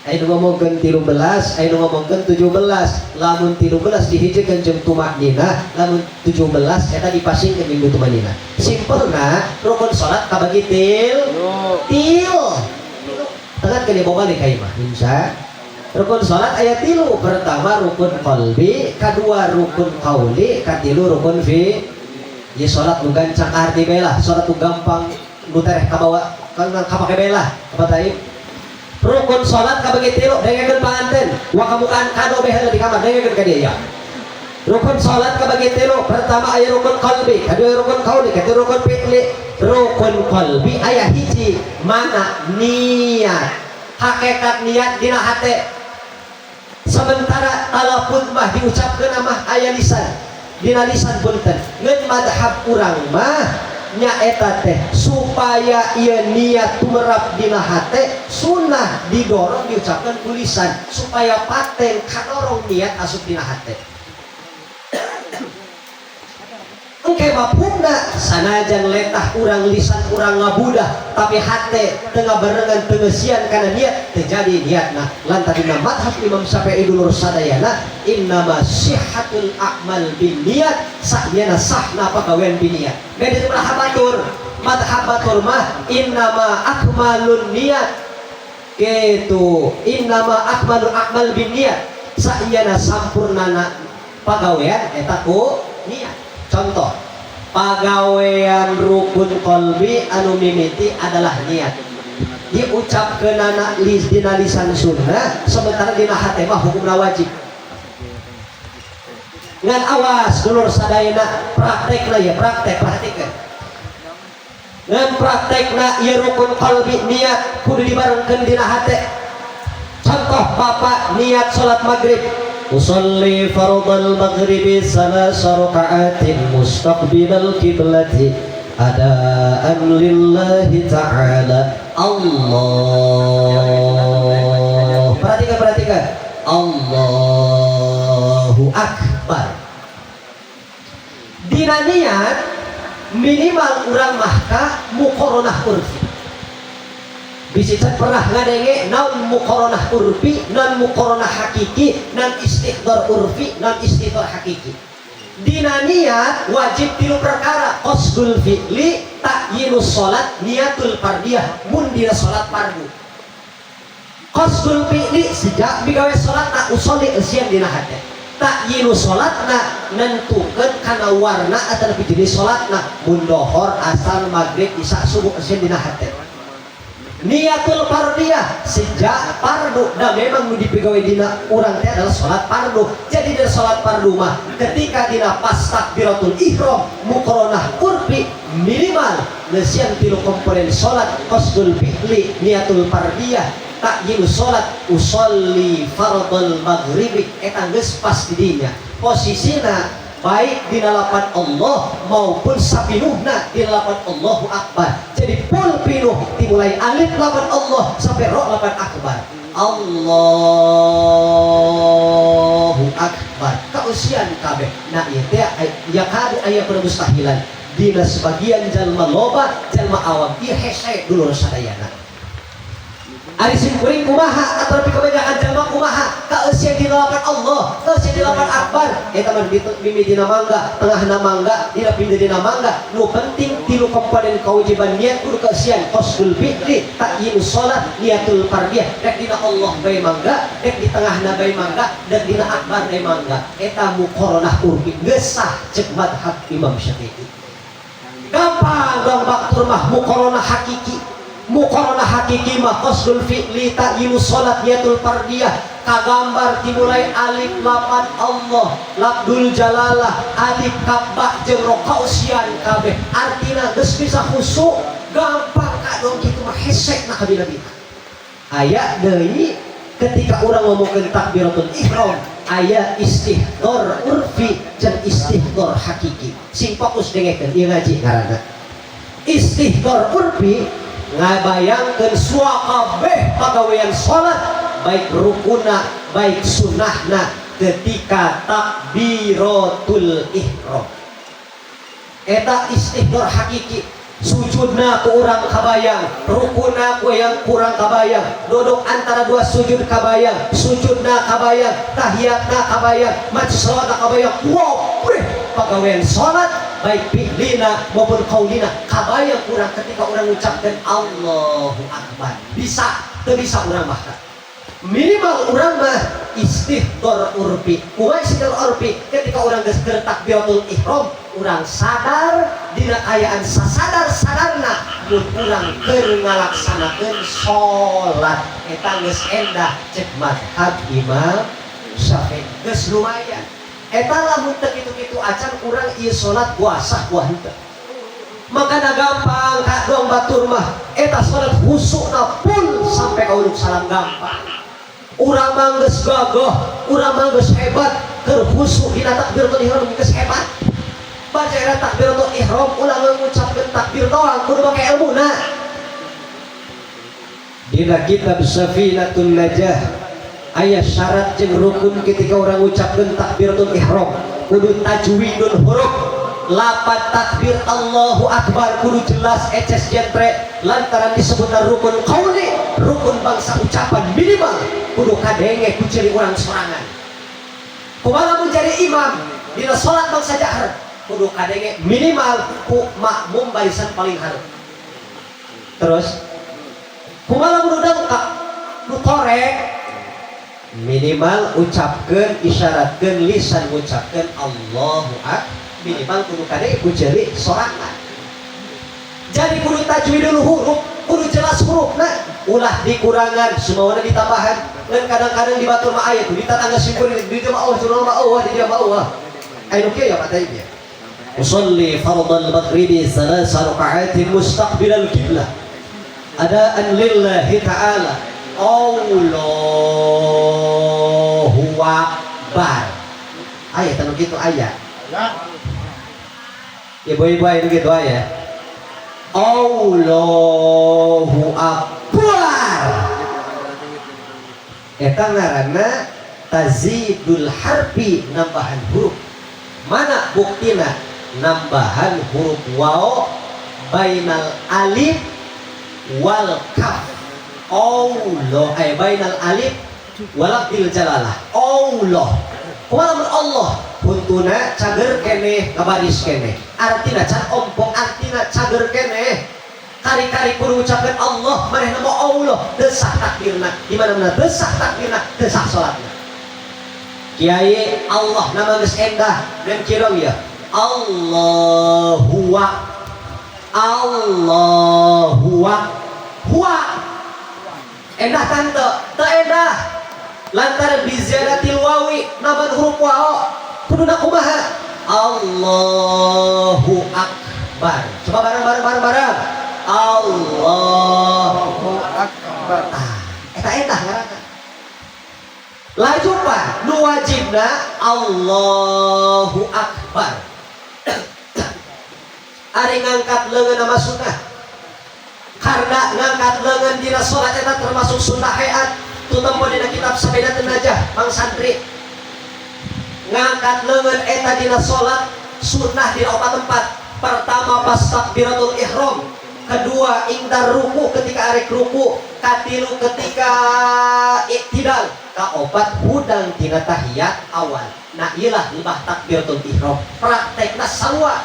aya nu ngomongkeun 13, aya nu ngomongkeun 17. Lamun 13 dihijikeun jeung tumaknina, lamun 17 eta dipasingkeun jeung tumaknina. Simpelna rukun salat kabagi til til tengah ke dibawa balik ka imah. Insya rukun salat aya tilu: pertama rukun qalbi, kedua rukun qauli, katilu rukun fi. Ya salat nu gancang arti bae lah, salat nu gampang nu tereh kabawa kan kapake bae lah. Apa tadi rukun salat kabagi tilu? Dengekeun panganten wa kamukaan kado bae di kamar, dengekeun ka dieu ya. Rukun salat kabagi tilu: pertama aya rukun qalbi, kedua rukun qauli, ketiga rukun fi'li. Rukun qalbi aya hiji, mana? Niat, hakikat niat dina hate. Sementara talafuz mah diucapkeun mah aya lisan, dina lisan punten. Ngeun madhab urang mah nyaeta teh supaya ieu niat tumerap dina hate, sunnah didorong diucapkan ku lisan supaya paten kadorong niat asup dina hate. Engke mafhumna sanajan letah urang, lisan urang ngabudah, tapi hate tengah barengan tengesian kana niat, terjadi niatna. Lantaran dina madhab Imam Syafi'i dulur sadayana, innama sihhatul a'mal bin niat, saknyana sahna pagawean bin niat. Beda jeung madhab batur. Madhab batur mah innama akmalun niat gitu, innama akmalul a'mal bin niat, saknyana sampurnana pagawean eta ku niat. Contoh pagawean rukun qalbi anu mimiti adalah niat. Diucapkeunana dina lisan sunnah, sementara dina hate mah hukumna wajib. Ngan awas dulur sadayana, praktekna ya, praktek, perhatikan. Ngan praktekna ieu rukun qalbi, niat kudu dibarengkeun dina hate. Contoh, bapak niat salat maghrib, usalli fardal maghribi salasa raka'atin mustaqbilal kiblati adaan lillahi ta'ala. Allah, perhatikan, perhatikan, Allahu Akbar. Dina niat minimal urang mahka muqaranah urfi. Bisi can pernah ngadenge naon muqaranah urfi, naon muqaranah hakiki, naon istihdar urfi, naon istihdar hakiki. Dina niat wajib tilu perkara: qasdul fi'li, ta'yinus salat, niatul fardiyah mun dina salat fardu. Qasdul fi'li, sejak migawe salat na, usolli eusian dina hate. Ta'yinu salatna, nentukeun kana warna atau lebih jenis salatna, mun dohor, asar, maghrib, isya, subuh, eusian dina hate. Niatul fardiyah, sejak fardu dan memang nu dipigawe dina urang teh adalah salat fardu. Jadi dina salat fardu mah ketika dina pas takbiratul ihram, muqaranah urfi minimal ngeusian tilu komponen salat: qasdul fi'li, niatul fardiyah, ta'yinu salat. Usolli fardal maghribi, eta geus pas di dinya posisina, baik dina lapan Allah maupun sapinuhna dina lapan Allahu Akbar. Jadi full pinuh, dimulai alif lapan Allah sampai ro lapan akbar, Allahu Akbar, kausian kabeh. Nah, ieu teh ya kadu aya permustahilan dina sebagian jalma loba, jalma awam. Ieu hese dulur sadayana. Ari sim kuring kumaha atau lebih kebanyakan jalma kumaha, kaeusian dina lapan Allah, kaeusian dina lapan akbar, eta mah mimidina mangga, tengahna mangga, dina pindina mangga. Nu penting tilu komponen kewajiban niat kudu kaeusian: qasdul fi'li, ta'yinu salat, niatul fardiyah. Rek dina Allah bae mangga, rek di tengahna bae mangga, rek dina akbar bae mangga. Eta muqaranah urfi geus sah ceuk madhab Imam Syafi'i. Gampang dong batur mah muqaranah hakiki. Muqaranah hakiki mah qasdul fi'li, ta'yinu salat, niatul fardiyah, kagambar dimulai alif lapan Allah, labdul jalalah, alif kabah jeung ro, kausian kabeh, artina geus bisa khusyuk. Gampang kadong kitu mah, hesek na kabila-bila. Aya deui, ketika urang ngomongkeun takbiratul ihram aya istihdar urfi jeung istihdar hakiki. Sing fokus dengekeun, ieu ngaji ngaranna. Istihdar urfi, ngabayangkeun suakabeh pagawean salat, baik rukuna baik sunahna, ketika takbiratul ihram. Eta istihdar hakiki. Sujudna ku urang kabayang, rukuna ku yang kurang kabayang, duduk antara dua sujud kabayang, sujudna kabayang, tahiyatna kabayang, maca salawatna kabayang. Wow, pagawean salat baik fi'lina maupun qaulina kabayang kurang ketika orang ucapkan Allahu Akbar. Bisa teu bisa urang bahkan minimal urang mah istihdar urfi. Kumaha istihdar urfi? Ketika urang geus keur takbiratul ihram, urang sadar dina kaayaan sasadar sadarna mun urang keur ngalaksanakeun salat, eta geus endah cek madhab Imam Syafi'i, geus lumayan eta. Lamun teu kitu-kitu acan, urang ieu salat puasa buah henteu. Makana gampang kak dong batur mah, eta salat khusukna pun sampai ka uluk salam gampang. Urang mah geus gagah, urang mah geus hebat, keur khusuk dina takbiratul ihram geus hebat. Baca era takbiratul ihram, ulah ngucapkeun takbir doang, kudu make ilmuna. Dina kitab Safinatun Najah aya syarat jeung rukun ketika orang ngucapkeun takbiratul ihram. Kudu tajwidul huruf, lapat takbir Allahu Akbar kudu jelas, eces, jentre, lantaran disebutna rukun qauli, rukun bangsa ucapan. Minimal kudu kadenge ku ciri urang sorangan. Kumaha mun jadi imam dina salat bangsa jahar, kudu kadenge minimal ku makmum barisan paling hareup. Terus kumaha mun dengkak nu torek, minimal ucapkeun, isyaratkeun lisan, ngucapkeun Allahu Akbar minimal kudu kadenge ku jeri sorangan. Jadi kudu tajwidul huruf, kudu jelas hurufna. Ulah dikurangan, semuanya ditambahan. Dan kadang-kadang di batur mah aya tuh di tetangga simpul di dieu mah oh curang mah oh di dieu mah oh. Aya nu kieu ya Pak Taib ya. Usalli fardal maghribi thalatha raka'atin mustaqbilal qiblah adaan lillahi ta'ala. Allahu Akbar. Aya tanu kitu aya. Ibu-ibu aya nu kitu aya. Allahu Akbar. Eta ngaranna tazidul harfi, nambahan huruf. Mana buktina? Nambahan huruf waw bainal alif wal kaf. Allah ay bainal alif walafdil jalalah. Allah. Kumaha lamun Allah huntuna cager keneh ngabaris keneh. Artina can ompong, artina cager keneh. Kari-kari kudu ucapkeun Allah, manehna mau Allah, desah takbirna. Di mana-mana desah takbirna, desah salatna. Kiai Allah nama geus endah dan kira ya. Allahu Allahu huwa endah tante teu endah lantaran biziyadatil wawi, nambahan huruf waw. Kuduna kumaha? Allahu Akbar. Coba bareng bareng bareng bareng. Allahu Akbar. Ah, eta endah ngaranna. Laju pak nu wajibna Allahu Akbar. Ari ngangkat leungeun nama sunnah, karena ngangkat leungeun dina salat eta termasuk sunnah hayat. Tuh tempo dina kitab Sabedatun Najah, mang santri. Ngangkat leungeun eta dina salat sunnah dina opat tempat. Pertama pas takbiratul ihram, kedua ingdar ruku ketika arek ruku, katilu ketika iktidal, kaopat hudang tina tahiyat awal. Nah, iyalah lebah takbiratul ihram praktekna sarua,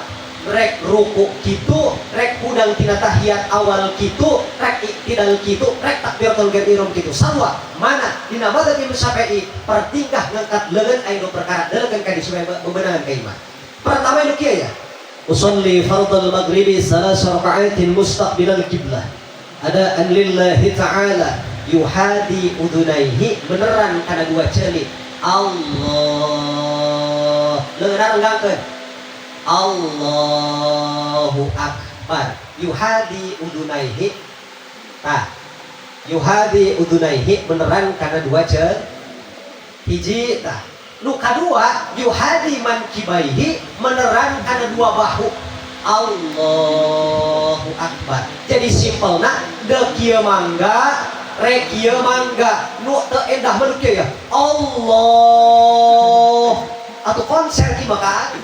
rek ruku kitu, rek hudang tina tahiyat awal kitu, rek iktidal kitu, rek takbiratul ihram kitu, sarua. Mana dina mazhab Imam Syafi'i pertingkah ngangkat leungeun aya dua perkara. Delekeun ka di supaya bebenangan ka imah. Pertama nu kieu ya. Usalli fardal maghribi thalatha raka'atin mustaqbilal qiblah adaan lillahi ta'ala yuhadi udunaihi, beneran kana dua ceuli. Allah leungeun renggangkeun Allahu Akbar. Yuhadi udunaihi, tah yuhadi udunaihi beneran kana dua ceuli hiji. Tah nu kadua yuhadi mankibaihi, meneran kana dua bahu. Allahu Akbar. Jadi simpelna deuk kieu mangga, rek kieu mangga. Nu teu endah mah nu kieu ya. Allah atau konser ki maka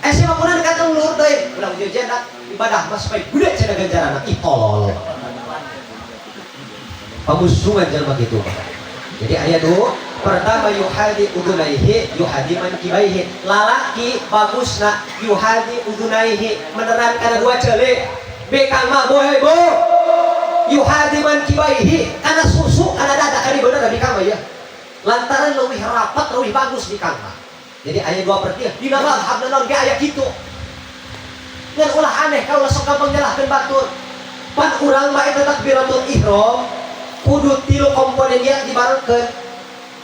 siapa pun kata luhur deui ulah ujung dak ibadah mah supaya gede cenah ganjaranna. Ih, tolol, pamusungan jelema kitu. Jadi ayat dua pertama yuhadi udunaihi, yuhadi mankibaihi. Lalaki bagusna yuhadi udunaihi, meneran kana dua ceuli. Bekang mah bohe bo yuhadi mankibaihi kana susu kana dada kali bener da bikang mah ya, lantaran leuwih rapat, leuwih bagus bikang mah. Jadi ayat dua per tiga dina mazhab naon ge aya kitu. Ngan ulah aneh kalau sok gampang nyalahkeun batur. Pan urang mah eta takbiratul ihram kudu tilu komponen yang dibarengkeun: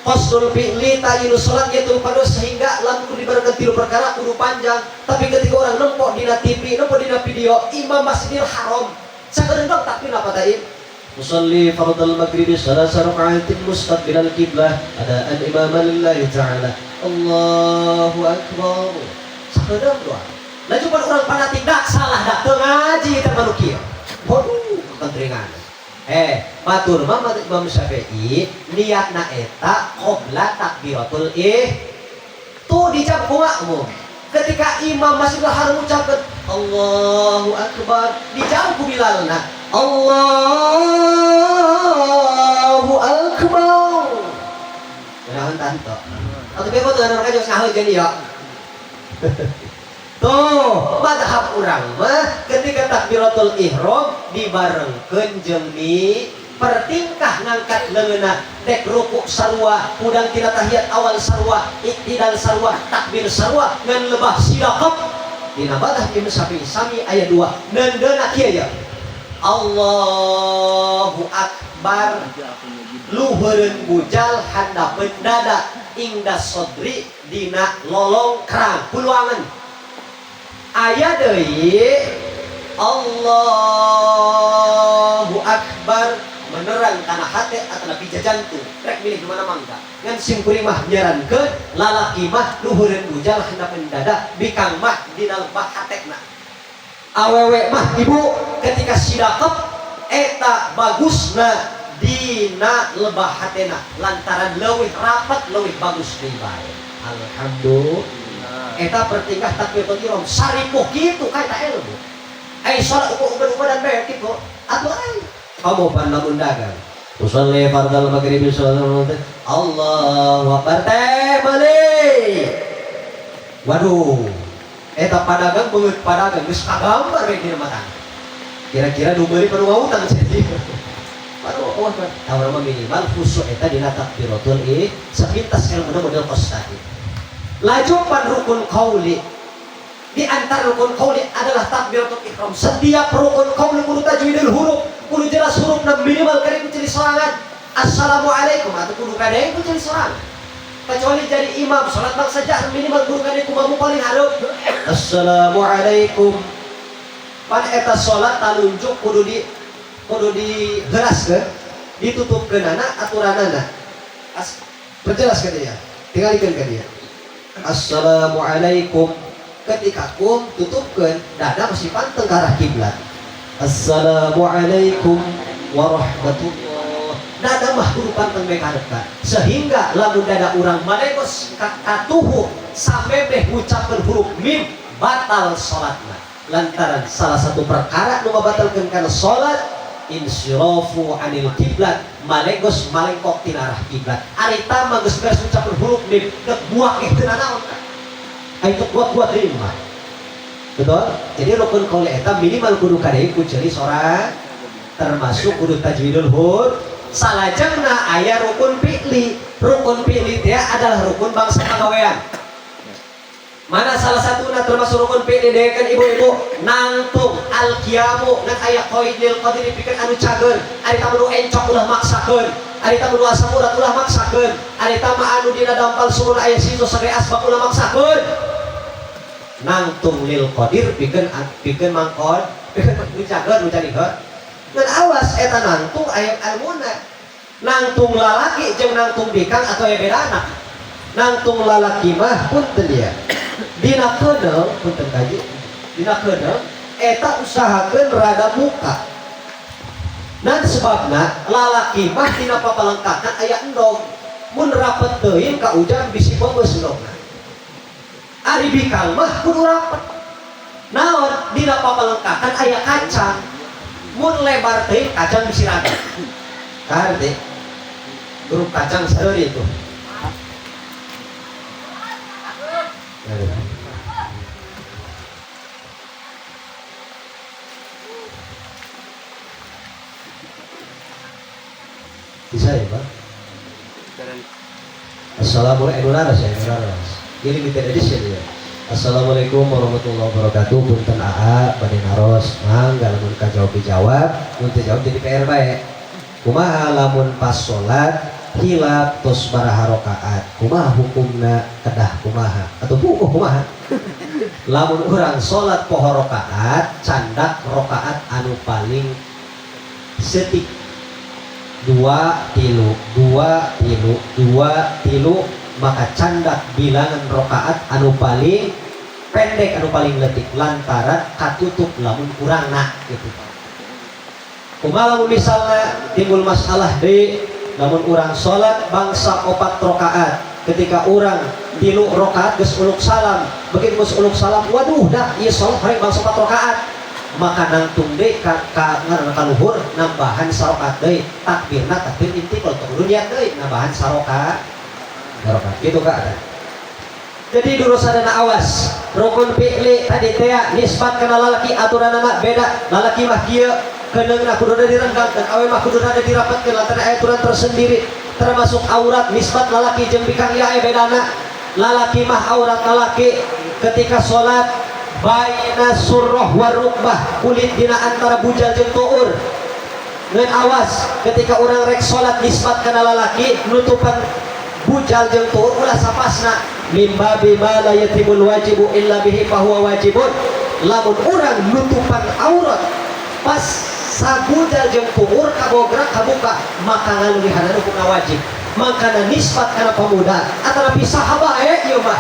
qasdul fi'li, ta'yinu sholat, niatul fardhu, sehingga lamun kudu dibarengkeun tilu perkara kudu panjang. Tapi ketika orang nempok dina TV, nempok dina video imam Masjidil Haram sakedeung dong takbir apa taib. Usalli fardal maghribi thalatha raka'atin mustaqbilal qiblah adaan imaman lillahi ta'ala. Allahu Akbar. Sakedeung doa. Laju pan urang fanatik dak salah dak teu ngaji teh manu kieu. Waduh, kentringan. Batur mah Imam Syafi'i niatna eta qabla takbiratul ih. Tuh dijawab kumaha umum. Ketika imam Masjidil Haram ucapkeun Allahu Akbar, dijawab ku Bilalna Allahu Akbar. Naon tanto? Atau bebo tuh orang aja ngaheut jadi ya. Tuh, madhab urang mah ketika takbiratul ihram dibarengkeun jeung ni pertingkah ngangkat leungeunna dek ruku sarua, hudang tina tahiyat awal sarua, iktidal sarua, takbir sarua, ngan lebah sidakap. Dina madhab Imam Syafi'i sami aya dua. Neundeuna kieu ya. Allahu Akbar luhureun bujal handapeun dada ingda sodri dina lolong kerang puluangan aya deui Allahu Akbar menerang kana hate atau bija jantung rek milih di mana mangga ngan sim kuring mah nyarankeun lalaki mah luhureun bujal handapeun dada bikang mah dina lebah hatena awewe mah ibu ketika sidakep eta bagusna dina lebah hatena lantaran leuwih rapat leuwih bagus deui bae. Alhamdulillah eta pertingkah takbiratul ihram saripuh kitu ka eta ilmu ai salat ukur-ukur dan bae kitu atuh ai kamu pan lamun dagang usolli fardal maghribi sholat Allahu akbar teh beli waduh eta padagang beungeut padagang geus kagambar we dina mata kira-kira nu meuli perlu ngahutang jadi waduh oh tawar mah minimal khusyuk eta dina takbiratul ihram sepintas ilmu model kos tadi laju pan rukun qauli di antara rukun qauli adalah takbiratul ihram. Setiap rukun qauli kudu tajwidul huruf, kudu jelas hurufna minimal kali ku ciri sorangan. Assalamualaikum atau kudu kadeng ku ciri sorangan. Kecuali jadi imam salat bangsa jahr minimal kudu kadeng ku mamu paling hareup. Assalamualaikum. Pan eta salat talunjuk kudu diheraskeun, ditutupkeunana aturanana. Perjelas ka dia. Tingalikeun ka dia. Assalamualaikum. Ketika kum tutupkeun dada masih panteng ke arah kiblat. Assalamualaikum warahmatullah. Dada mah kudu panteng bae ka hareup sehingga lamun dada urang malegos katuhu samemeh ngucapkeun huruf mim batal salatna. Lantaran salah satu perkara nu ngabatalkeun kana salat insirafu anil kiblat, malegos malengkok tina arah kiblat. Ari tama geus beres ngucapkeun huruf mim dek buak eh teu nanaon. Itu kuat-kuat lima. Betul? Jadi rukun qauli eta minimal kudu kadai ku ceuli sorang termasuk kudu tajwidul huruf. Salajengna aya rukun fi'li. Rukun fi'li teh adalah rukun bangsa pagawean. Mana salah satuna termasuk rukun fi'li dekeun ibu-ibu nangtung al-qiyamu ngan aya qaidil qadri pikeun anu cager. Ari tah nu encok ulah maksakeun. Ari tah nu asam urat ulah maksakeun. Ari tah mah anu dina dampal sumur aya situ sagai asbab ulah maksakeun. Nangtung lil qadir pikeun pikeun mangkon pikeun nu cager nu jadi heuh. Ngan awas eta nangtung aya ilmuna. Nangtung lalaki jeung nangtung bikang atau aya bedana. Nangtung lalaki mah punten ya. Dina keudeung punten kaji. Dina keudeung eta usahakeun rada muka. Dan sebabna lalaki mah dina papalengkatan aya endog. Mun rapet teuing ka ujang bisi bobeus endogna. Ari bikang mah kudu rapet. Naon dina papalengkatan aya kacang. Mun lebar teuing kacang bisi rada. Karti grup kacang seuri itu. Bisa ya Pak? Assalamualaikum warahmatullahi wabarakatuh. Ini limited edition ya. Assalamualaikum warahmatullahi wabarakatuh. Punten AA bade naros mangga lamun kajawab dijawab, mun teu jawab jadi PR bae. Kumaha lamun pas salat hilap tos baraha rakaat, kumaha hukumna kedah kumaha atau bukuh kumaha? Lamun urang salat poho rakaat, candak rakaat anu paling setik 2 tilu 2 tilu 2 tilu maka candak bilangan rakaat anu paling pendek anu paling letik lantaran katutup lamun kurang nah gitu. Kumaha lamun misalnya timbul masalah deui lamun urang salat bangsa 4 rakaat ketika urang 3 rakaat geus uluk salam begitu geus uluk salam waduh dah ieu salat hayang bangsa 4 rakaat maka nangtung deui ka ngaranna kaluhur nambahan sarokat deui takbirna takbir intiqal kudu niat deui nambahan sarokat sarokat gitu Kak. Jadi durusanana awas rukun fi'li tadi teh nisbat kana lalaki aturanana beda lalaki mah kieu keuneungna kudu direnggangkeun awe mah kudu dirapatkeun lantaran aya aturan tersendiri termasuk aurat nisbat lalaki jeung bikang ieu aya bedana lalaki mah aurat lalaki ketika salat Baina surroh warukbah, kulit dina antara bujal jeung tuur. Ngan awas ketika orang rek salat nisbat kana lalaki nutupan bujal jeung tuur ulah sapasna. Min babi ma la yatimul wajibu illa bihi fahuwa wajibun. Lamun urang nutupan aurat pas sabujal jeung tuur kabograk kabuka, maka ngaluwihanan hukumna wajib. Makana nisbat kana pemuda atanapi saha bae ieu mah,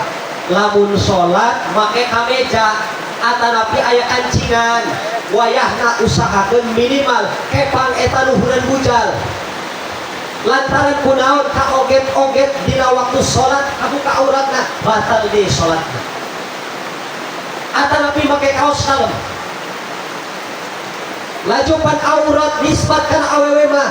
lamun salat make kameja atanapi aya kancingan, wayahna usahakeun minimal kepang eta luhureun bujal. Lantaran kunaon? Kaoget-oget dina waktu salat kabuka auratna, batal di salatna. Atanapi make kaos kalem lajupan aurat nisbat kana awewe mah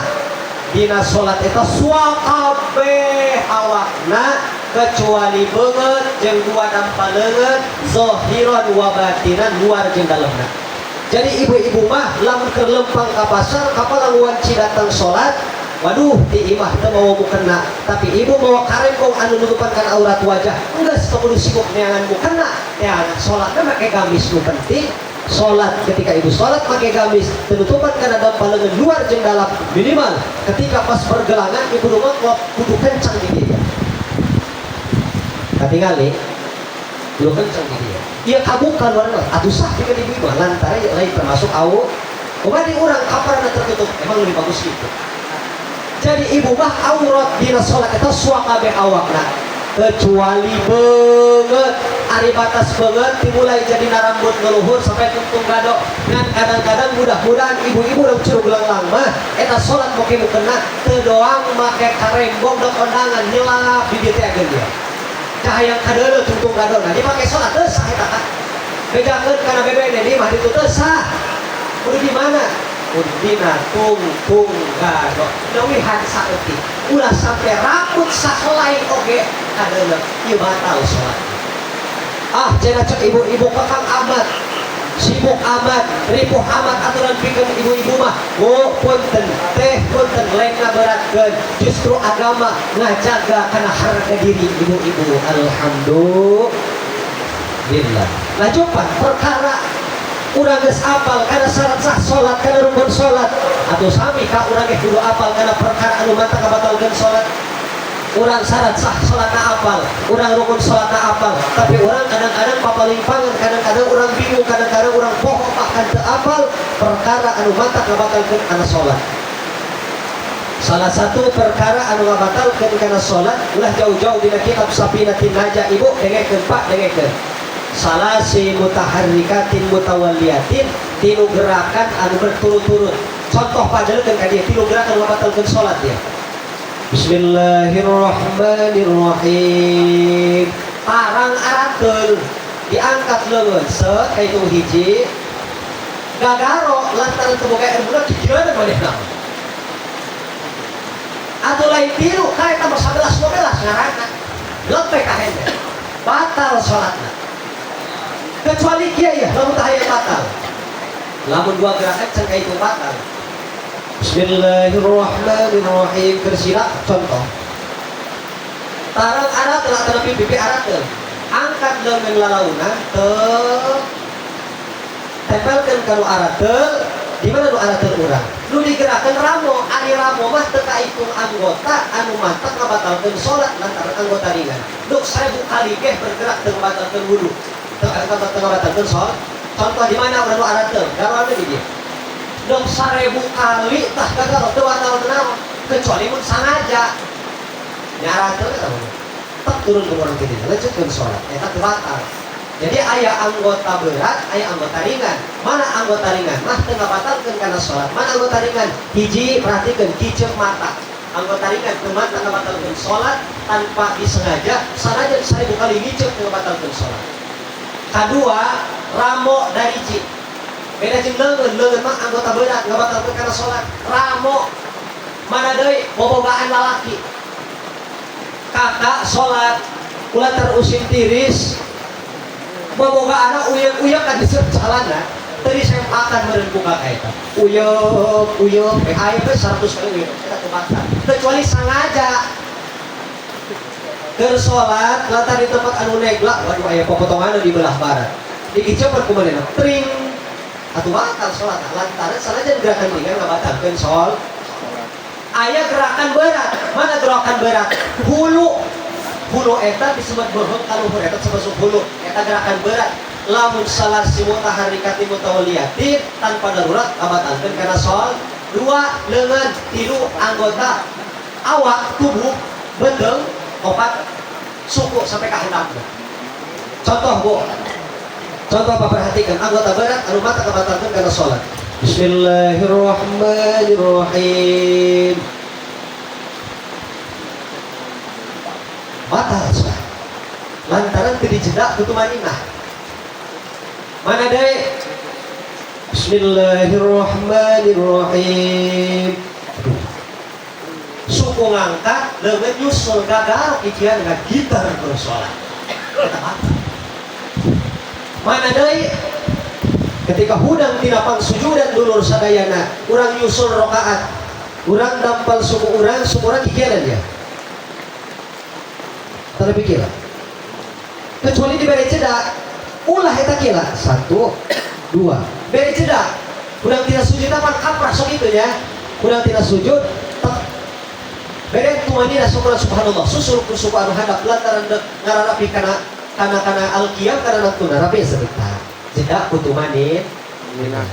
dina salat eta suakabeh awakna kecuali beungeut jeung dua dampa leungeun, zahiran wa batinan, luar jeung dalamna. Jadi ibu-ibu mah lamun keur lempang ka pasar kapalang wanci datang salat, waduh, di imah teu mawa mukena, tapi ibu mawa karembong anu nutupan kana aurat wajah, geus teu kudu sibuk neangan mukena, neangan salatna make gamis. Nu penting salat, ketika ibu salat pakai gamis penutupan karena dampa leungeun luar jeung dalam, minimal ketika pas pergelangan ibu rumah kudu kencang di dia, katingali kudu kencang di dia, iya kabuka luar atuh sah pikeun ibu mah, lantaran lain termasuk au kumaha di urang kaparna tertutup, emang lebih bagus gitu. Jadi ibu mah aurat dina salat eta suakabeh awakna kecuali beungeut. Ari batas beungeut dimulai jadi rambut ngeluhur sampai tungtung gado. Ngan kadang-kadang mudah-mudahan ibu-ibu udah curug langlang mah eta salat moke mukena teu doang make karembong dok kondangan nyelap di dieu teh ageun dia cahaya kadeuleu tungtung gado. Nah, dipake salat teu sah eta kan bejakeun kana bebene di mah ditu teu sah. Kudu di mana? Kudu dina tungtung gado leuwihan saeutik, ulah sampai rambut sahelai oge kadeuleu, ieu batal salat. Ah, cenah cek ibu-ibu kekang amat, sibuk amat, ripuh amat aturan pikeun ibu-ibu mah. Oh, punten teh, punten lain ngaberatkeun, justru agama ngajaga kana harga diri ibu-ibu. Alhamdulillah. Lanjutan perkara urang geus apal kana syarat sah salat, kana rukun salat, atau sami ka urang ge kudu apal kana perkara anu matak ngabatalkeun salat. Urang syarat sah salat na apal, urang rukun salat na apal, tapi urang kadang-kadang papalimpangan, kadang-kadang urang bingung, kadang-kadang urang poho, bahkan teu apal perkara anu matak ngabatalkeun kana salat. Salah satu perkara anu ngabatalkeun kana salat, ulah jauh-jauh, dina kitab Safinatin Najah, ibu dengekeun, pak dengekeun, salasi mutaharrikatin mutawalliyatin, tilu gerakan anu berturut-turut. Contoh pajalkeun ka dieu tilu gerakan ngabatalkeun salat dia. Bismillahirrahmanirrahim, parang arakeul, diangkat leungeun set kaitu hiji, gagaro lantaran teu boga ilmu tujuan manehna atau lain tilu kayak tambah 11 12 ngaranna lepek ka hende, batal salatna. Kecuali kieu ya, lamun teu aya batal, lamun dua gerakan can itu batal. Bismillahirrahmanirrahim, bersila contoh, tarang arat telah terlebih pipi arakeun, angkat leungeun lalaunan teu, tempelkeun ka nu arateul. Di mana nu arateul urang nu digerakkeun ramo. Ari ramo mah teu kahitung anggota anu matak ngabatalkeun salat, lantaran anggota ringan, duk 1000 kali geh bergerak teu ngabatalkeun wudu, teu ngabatalkeun salat. Contoh di mana urang nu arateul garoana di dieu, dok 1000 kali tah gagal teu batal naon, kecuali mun sangaja nyarateul eta mah tek turun ke orang kitu, lanjutkeun salat eta teu batal. Jadi aya anggota berat, aya anggota ringan. Mana anggota ringan mah teu ngabatalkeun kana salat? Mana anggota ringan? Hiji, perhatikeun, kicep mata. Anggota ringan teu mata ngabatalkeun salat tanpa disengaja, sanajan 1000 kali ngicep teu ngabatalkeun salat. Kadua, ramo dariji. Beda jeung leungeun, leungeun mah anggota berat ngabatalkeun kana salat. Ramo mana deui? Bobogaan lalaki. Kakak salat ulah terusin tiris, bobogaan uyek-uyek kan di celana teu disempakan meureun ku kakak eta, uyek uyek eh aya we 100 kali uyek, eta teu batal kecuali sengaja. Keur salat lantar di tempat anu neglak, waduh, aya popotongan di belah barat. Dikicaukeun ku manehna tring atuh batal salat lantaran sanajan gerakan ringan ngabatalkeun sol. Aya gerakan berat. Mana gerakan berat? Hulu. Hulu eta disebut beuheung ka luhur, eta termasuk hulu. Eta gerakan berat. Lamun salasi mutaharrikatin mutawalliyatin tanpa darurat ngabatalkeun kana sol. Dua lengan, tilu anggota awak tubuh, beuteung, opat suku sampai ke handapna. Contoh, Bu. Contoh apa? Perhatikan anggota berat anu matak ngabatalkeun kana salat. Bismillahirrahmanirrahim. Batal salat. Lantaran teu dijeda ku tumaninah. Mana deui? Bismillahirrahmanirrahim. Suku ngangkat, leungeun nyusul gagal ikian ngagitar keur salat. Eta batal. Mana deui? Ketika hudang tina pangsujudan dulur sadayana, urang nyusul rakaat, urang dampal suku urang kikianan ya. Tanda pikir. Kecuali diberi jeda, ulah eta kila. Satu, dua. Beri jeda. Hudang tina sujud apa kaprah sok itu ya. Hudang tina sujud, tek. Bere tumanina syukur subhanallah, susul ku suku anu handap lantaran dek ngararapi kana kana kana alqiyam kana nangtuna rapi sebentar. Jeda kutumanin.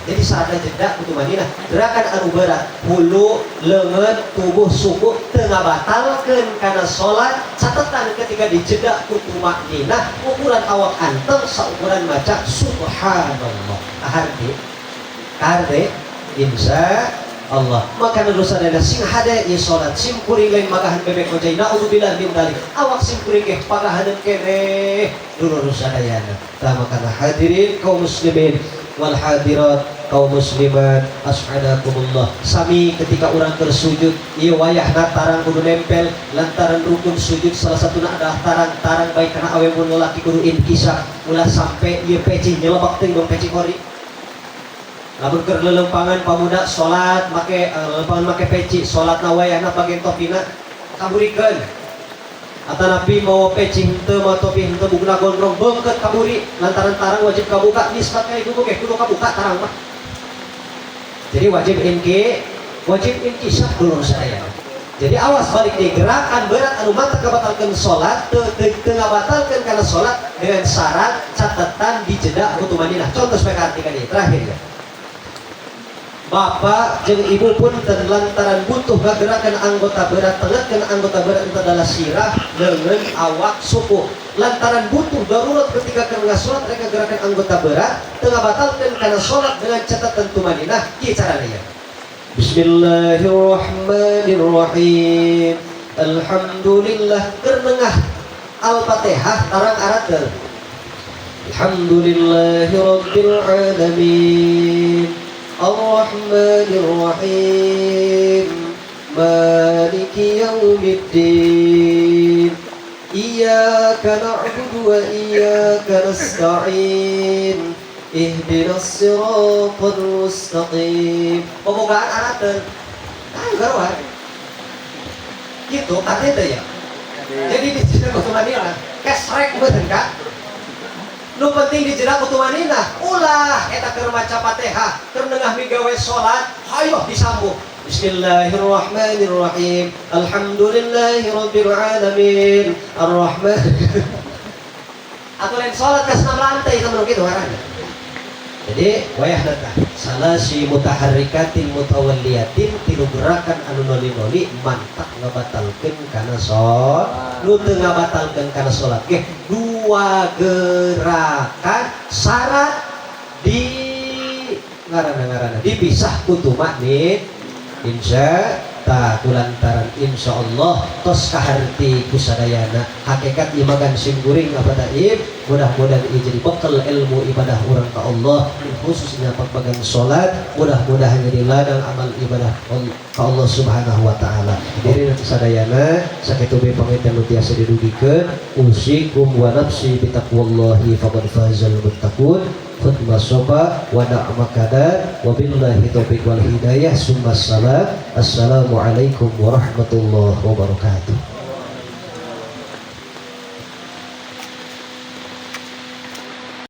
Jadi saatnya jeda kutumanina gerakan anu berat hulu leungeun tubuh suku teu ngabatalkeun kana salat. Catatan ketika dijeda kutumanina ukuran awak anteng saukuran maca subhanallah. Kaharti kaharti insya Allah. Maka urusan ada sing hade ieu salat sim kuring lain magahan bebek hojai, naudzubillah min dzalik, awak sim kuring ge pagahaneun keneh dulur sadayana. Tah makana hadirin kaum muslimin wal hadirat kaum muslimat as'adakumullah, sami ketika urang bersujud ieu wayahna tarang kudu nempel lantaran rukun sujud salah satuna adalah tarang. Tarang baik kana awe mun lalaki kudu inkisah, ulah sampai ieu peci nyelebak teuing dong peci kori. Lamun keur lelempangan pamuda salat make lelempangan make peci, salat na wayahna bagian topina kaburikeun. Atanapi mau peci henteu, mau topi henteu, bugna gondrong beungkeut kaburi lantaran tarang wajib kabuka nisbat ka ibu ge kudu kabuka tarang mah. Jadi wajib inki, wajib inkisah dulur sadaya. Jadi awas balik di gerakan berat anu matak ngabatalkeun salat, teu teu ngabatalkeun kana salat dengan syarat catatan dijeda kutumaninah. Contoh supaya kaartikan ieu terakhir ya. Bapak jeung ibu pun lantaran butuh ngagerakan anggota berat, tengetkeun anggota berat itu adalah sirah, leungeun, awak, suku. Lantaran butuh darurat ketika keur ngasolat rek ngagerakan anggota berat, teu ngabatalkeun kana salat dengan catatan tumaninah. Kieu carana ya. Bismillahirrahmanirrahim. Alhamdulillah keur nengah Al-Fatihah tarang arateul. Alhamdulillahi rabbil alamin. Ar-Rahmanir-Rahim. Maliki yaumiddin. Iyyaka na'budu wa iyyaka nasta'in. Ihdinas siratal mustaqim. Pembukaan arateun. Ah, garuan. Gitu artinya teh ya. Jadi di sini kutumanina, kesrek meureun Kak. Nu penting di jeda kutumanina, ulah eta keur maca Fatihah, keur nengah migawe salat, hayoh disambung. Bismillahirrahmanirrahim. Alhamdulillahi rabbil alamin. Ar-Rahman. Atau lain salat ka senam lantai sama kitu ngaranna. Jadi wayahna tah salasi mutaharrikatin mutawalliyatin tilu gerakan anu noli-noli mantak ngabatalkeun kana salat. Nu teu ngabatalkeun kana salat ge dua gerakan syarat di ngaranna-ngaranna dipisah ku tumaknin insya ta kulantaran insyaallah tos kaharti kusadayana hakikat imagan simkuring apa taib mudah-mudahan ieu jadi bekal ilmu ibadah urang ka Allah khususnya pagbagan salat mudah-mudahan jadi ladang amal ibadah ka Allah Subhanahu wa taala. Diri sadayana sakitu be panginten nu tiasa didugikeun usikum wa nafsi bitaqwallahi faqad fazal muttaqun. Khutbah soba wa na'ma kadar wa billahi taufiq wal hidayah summa salam. Assalamualaikum warahmatullahi wabarakatuh.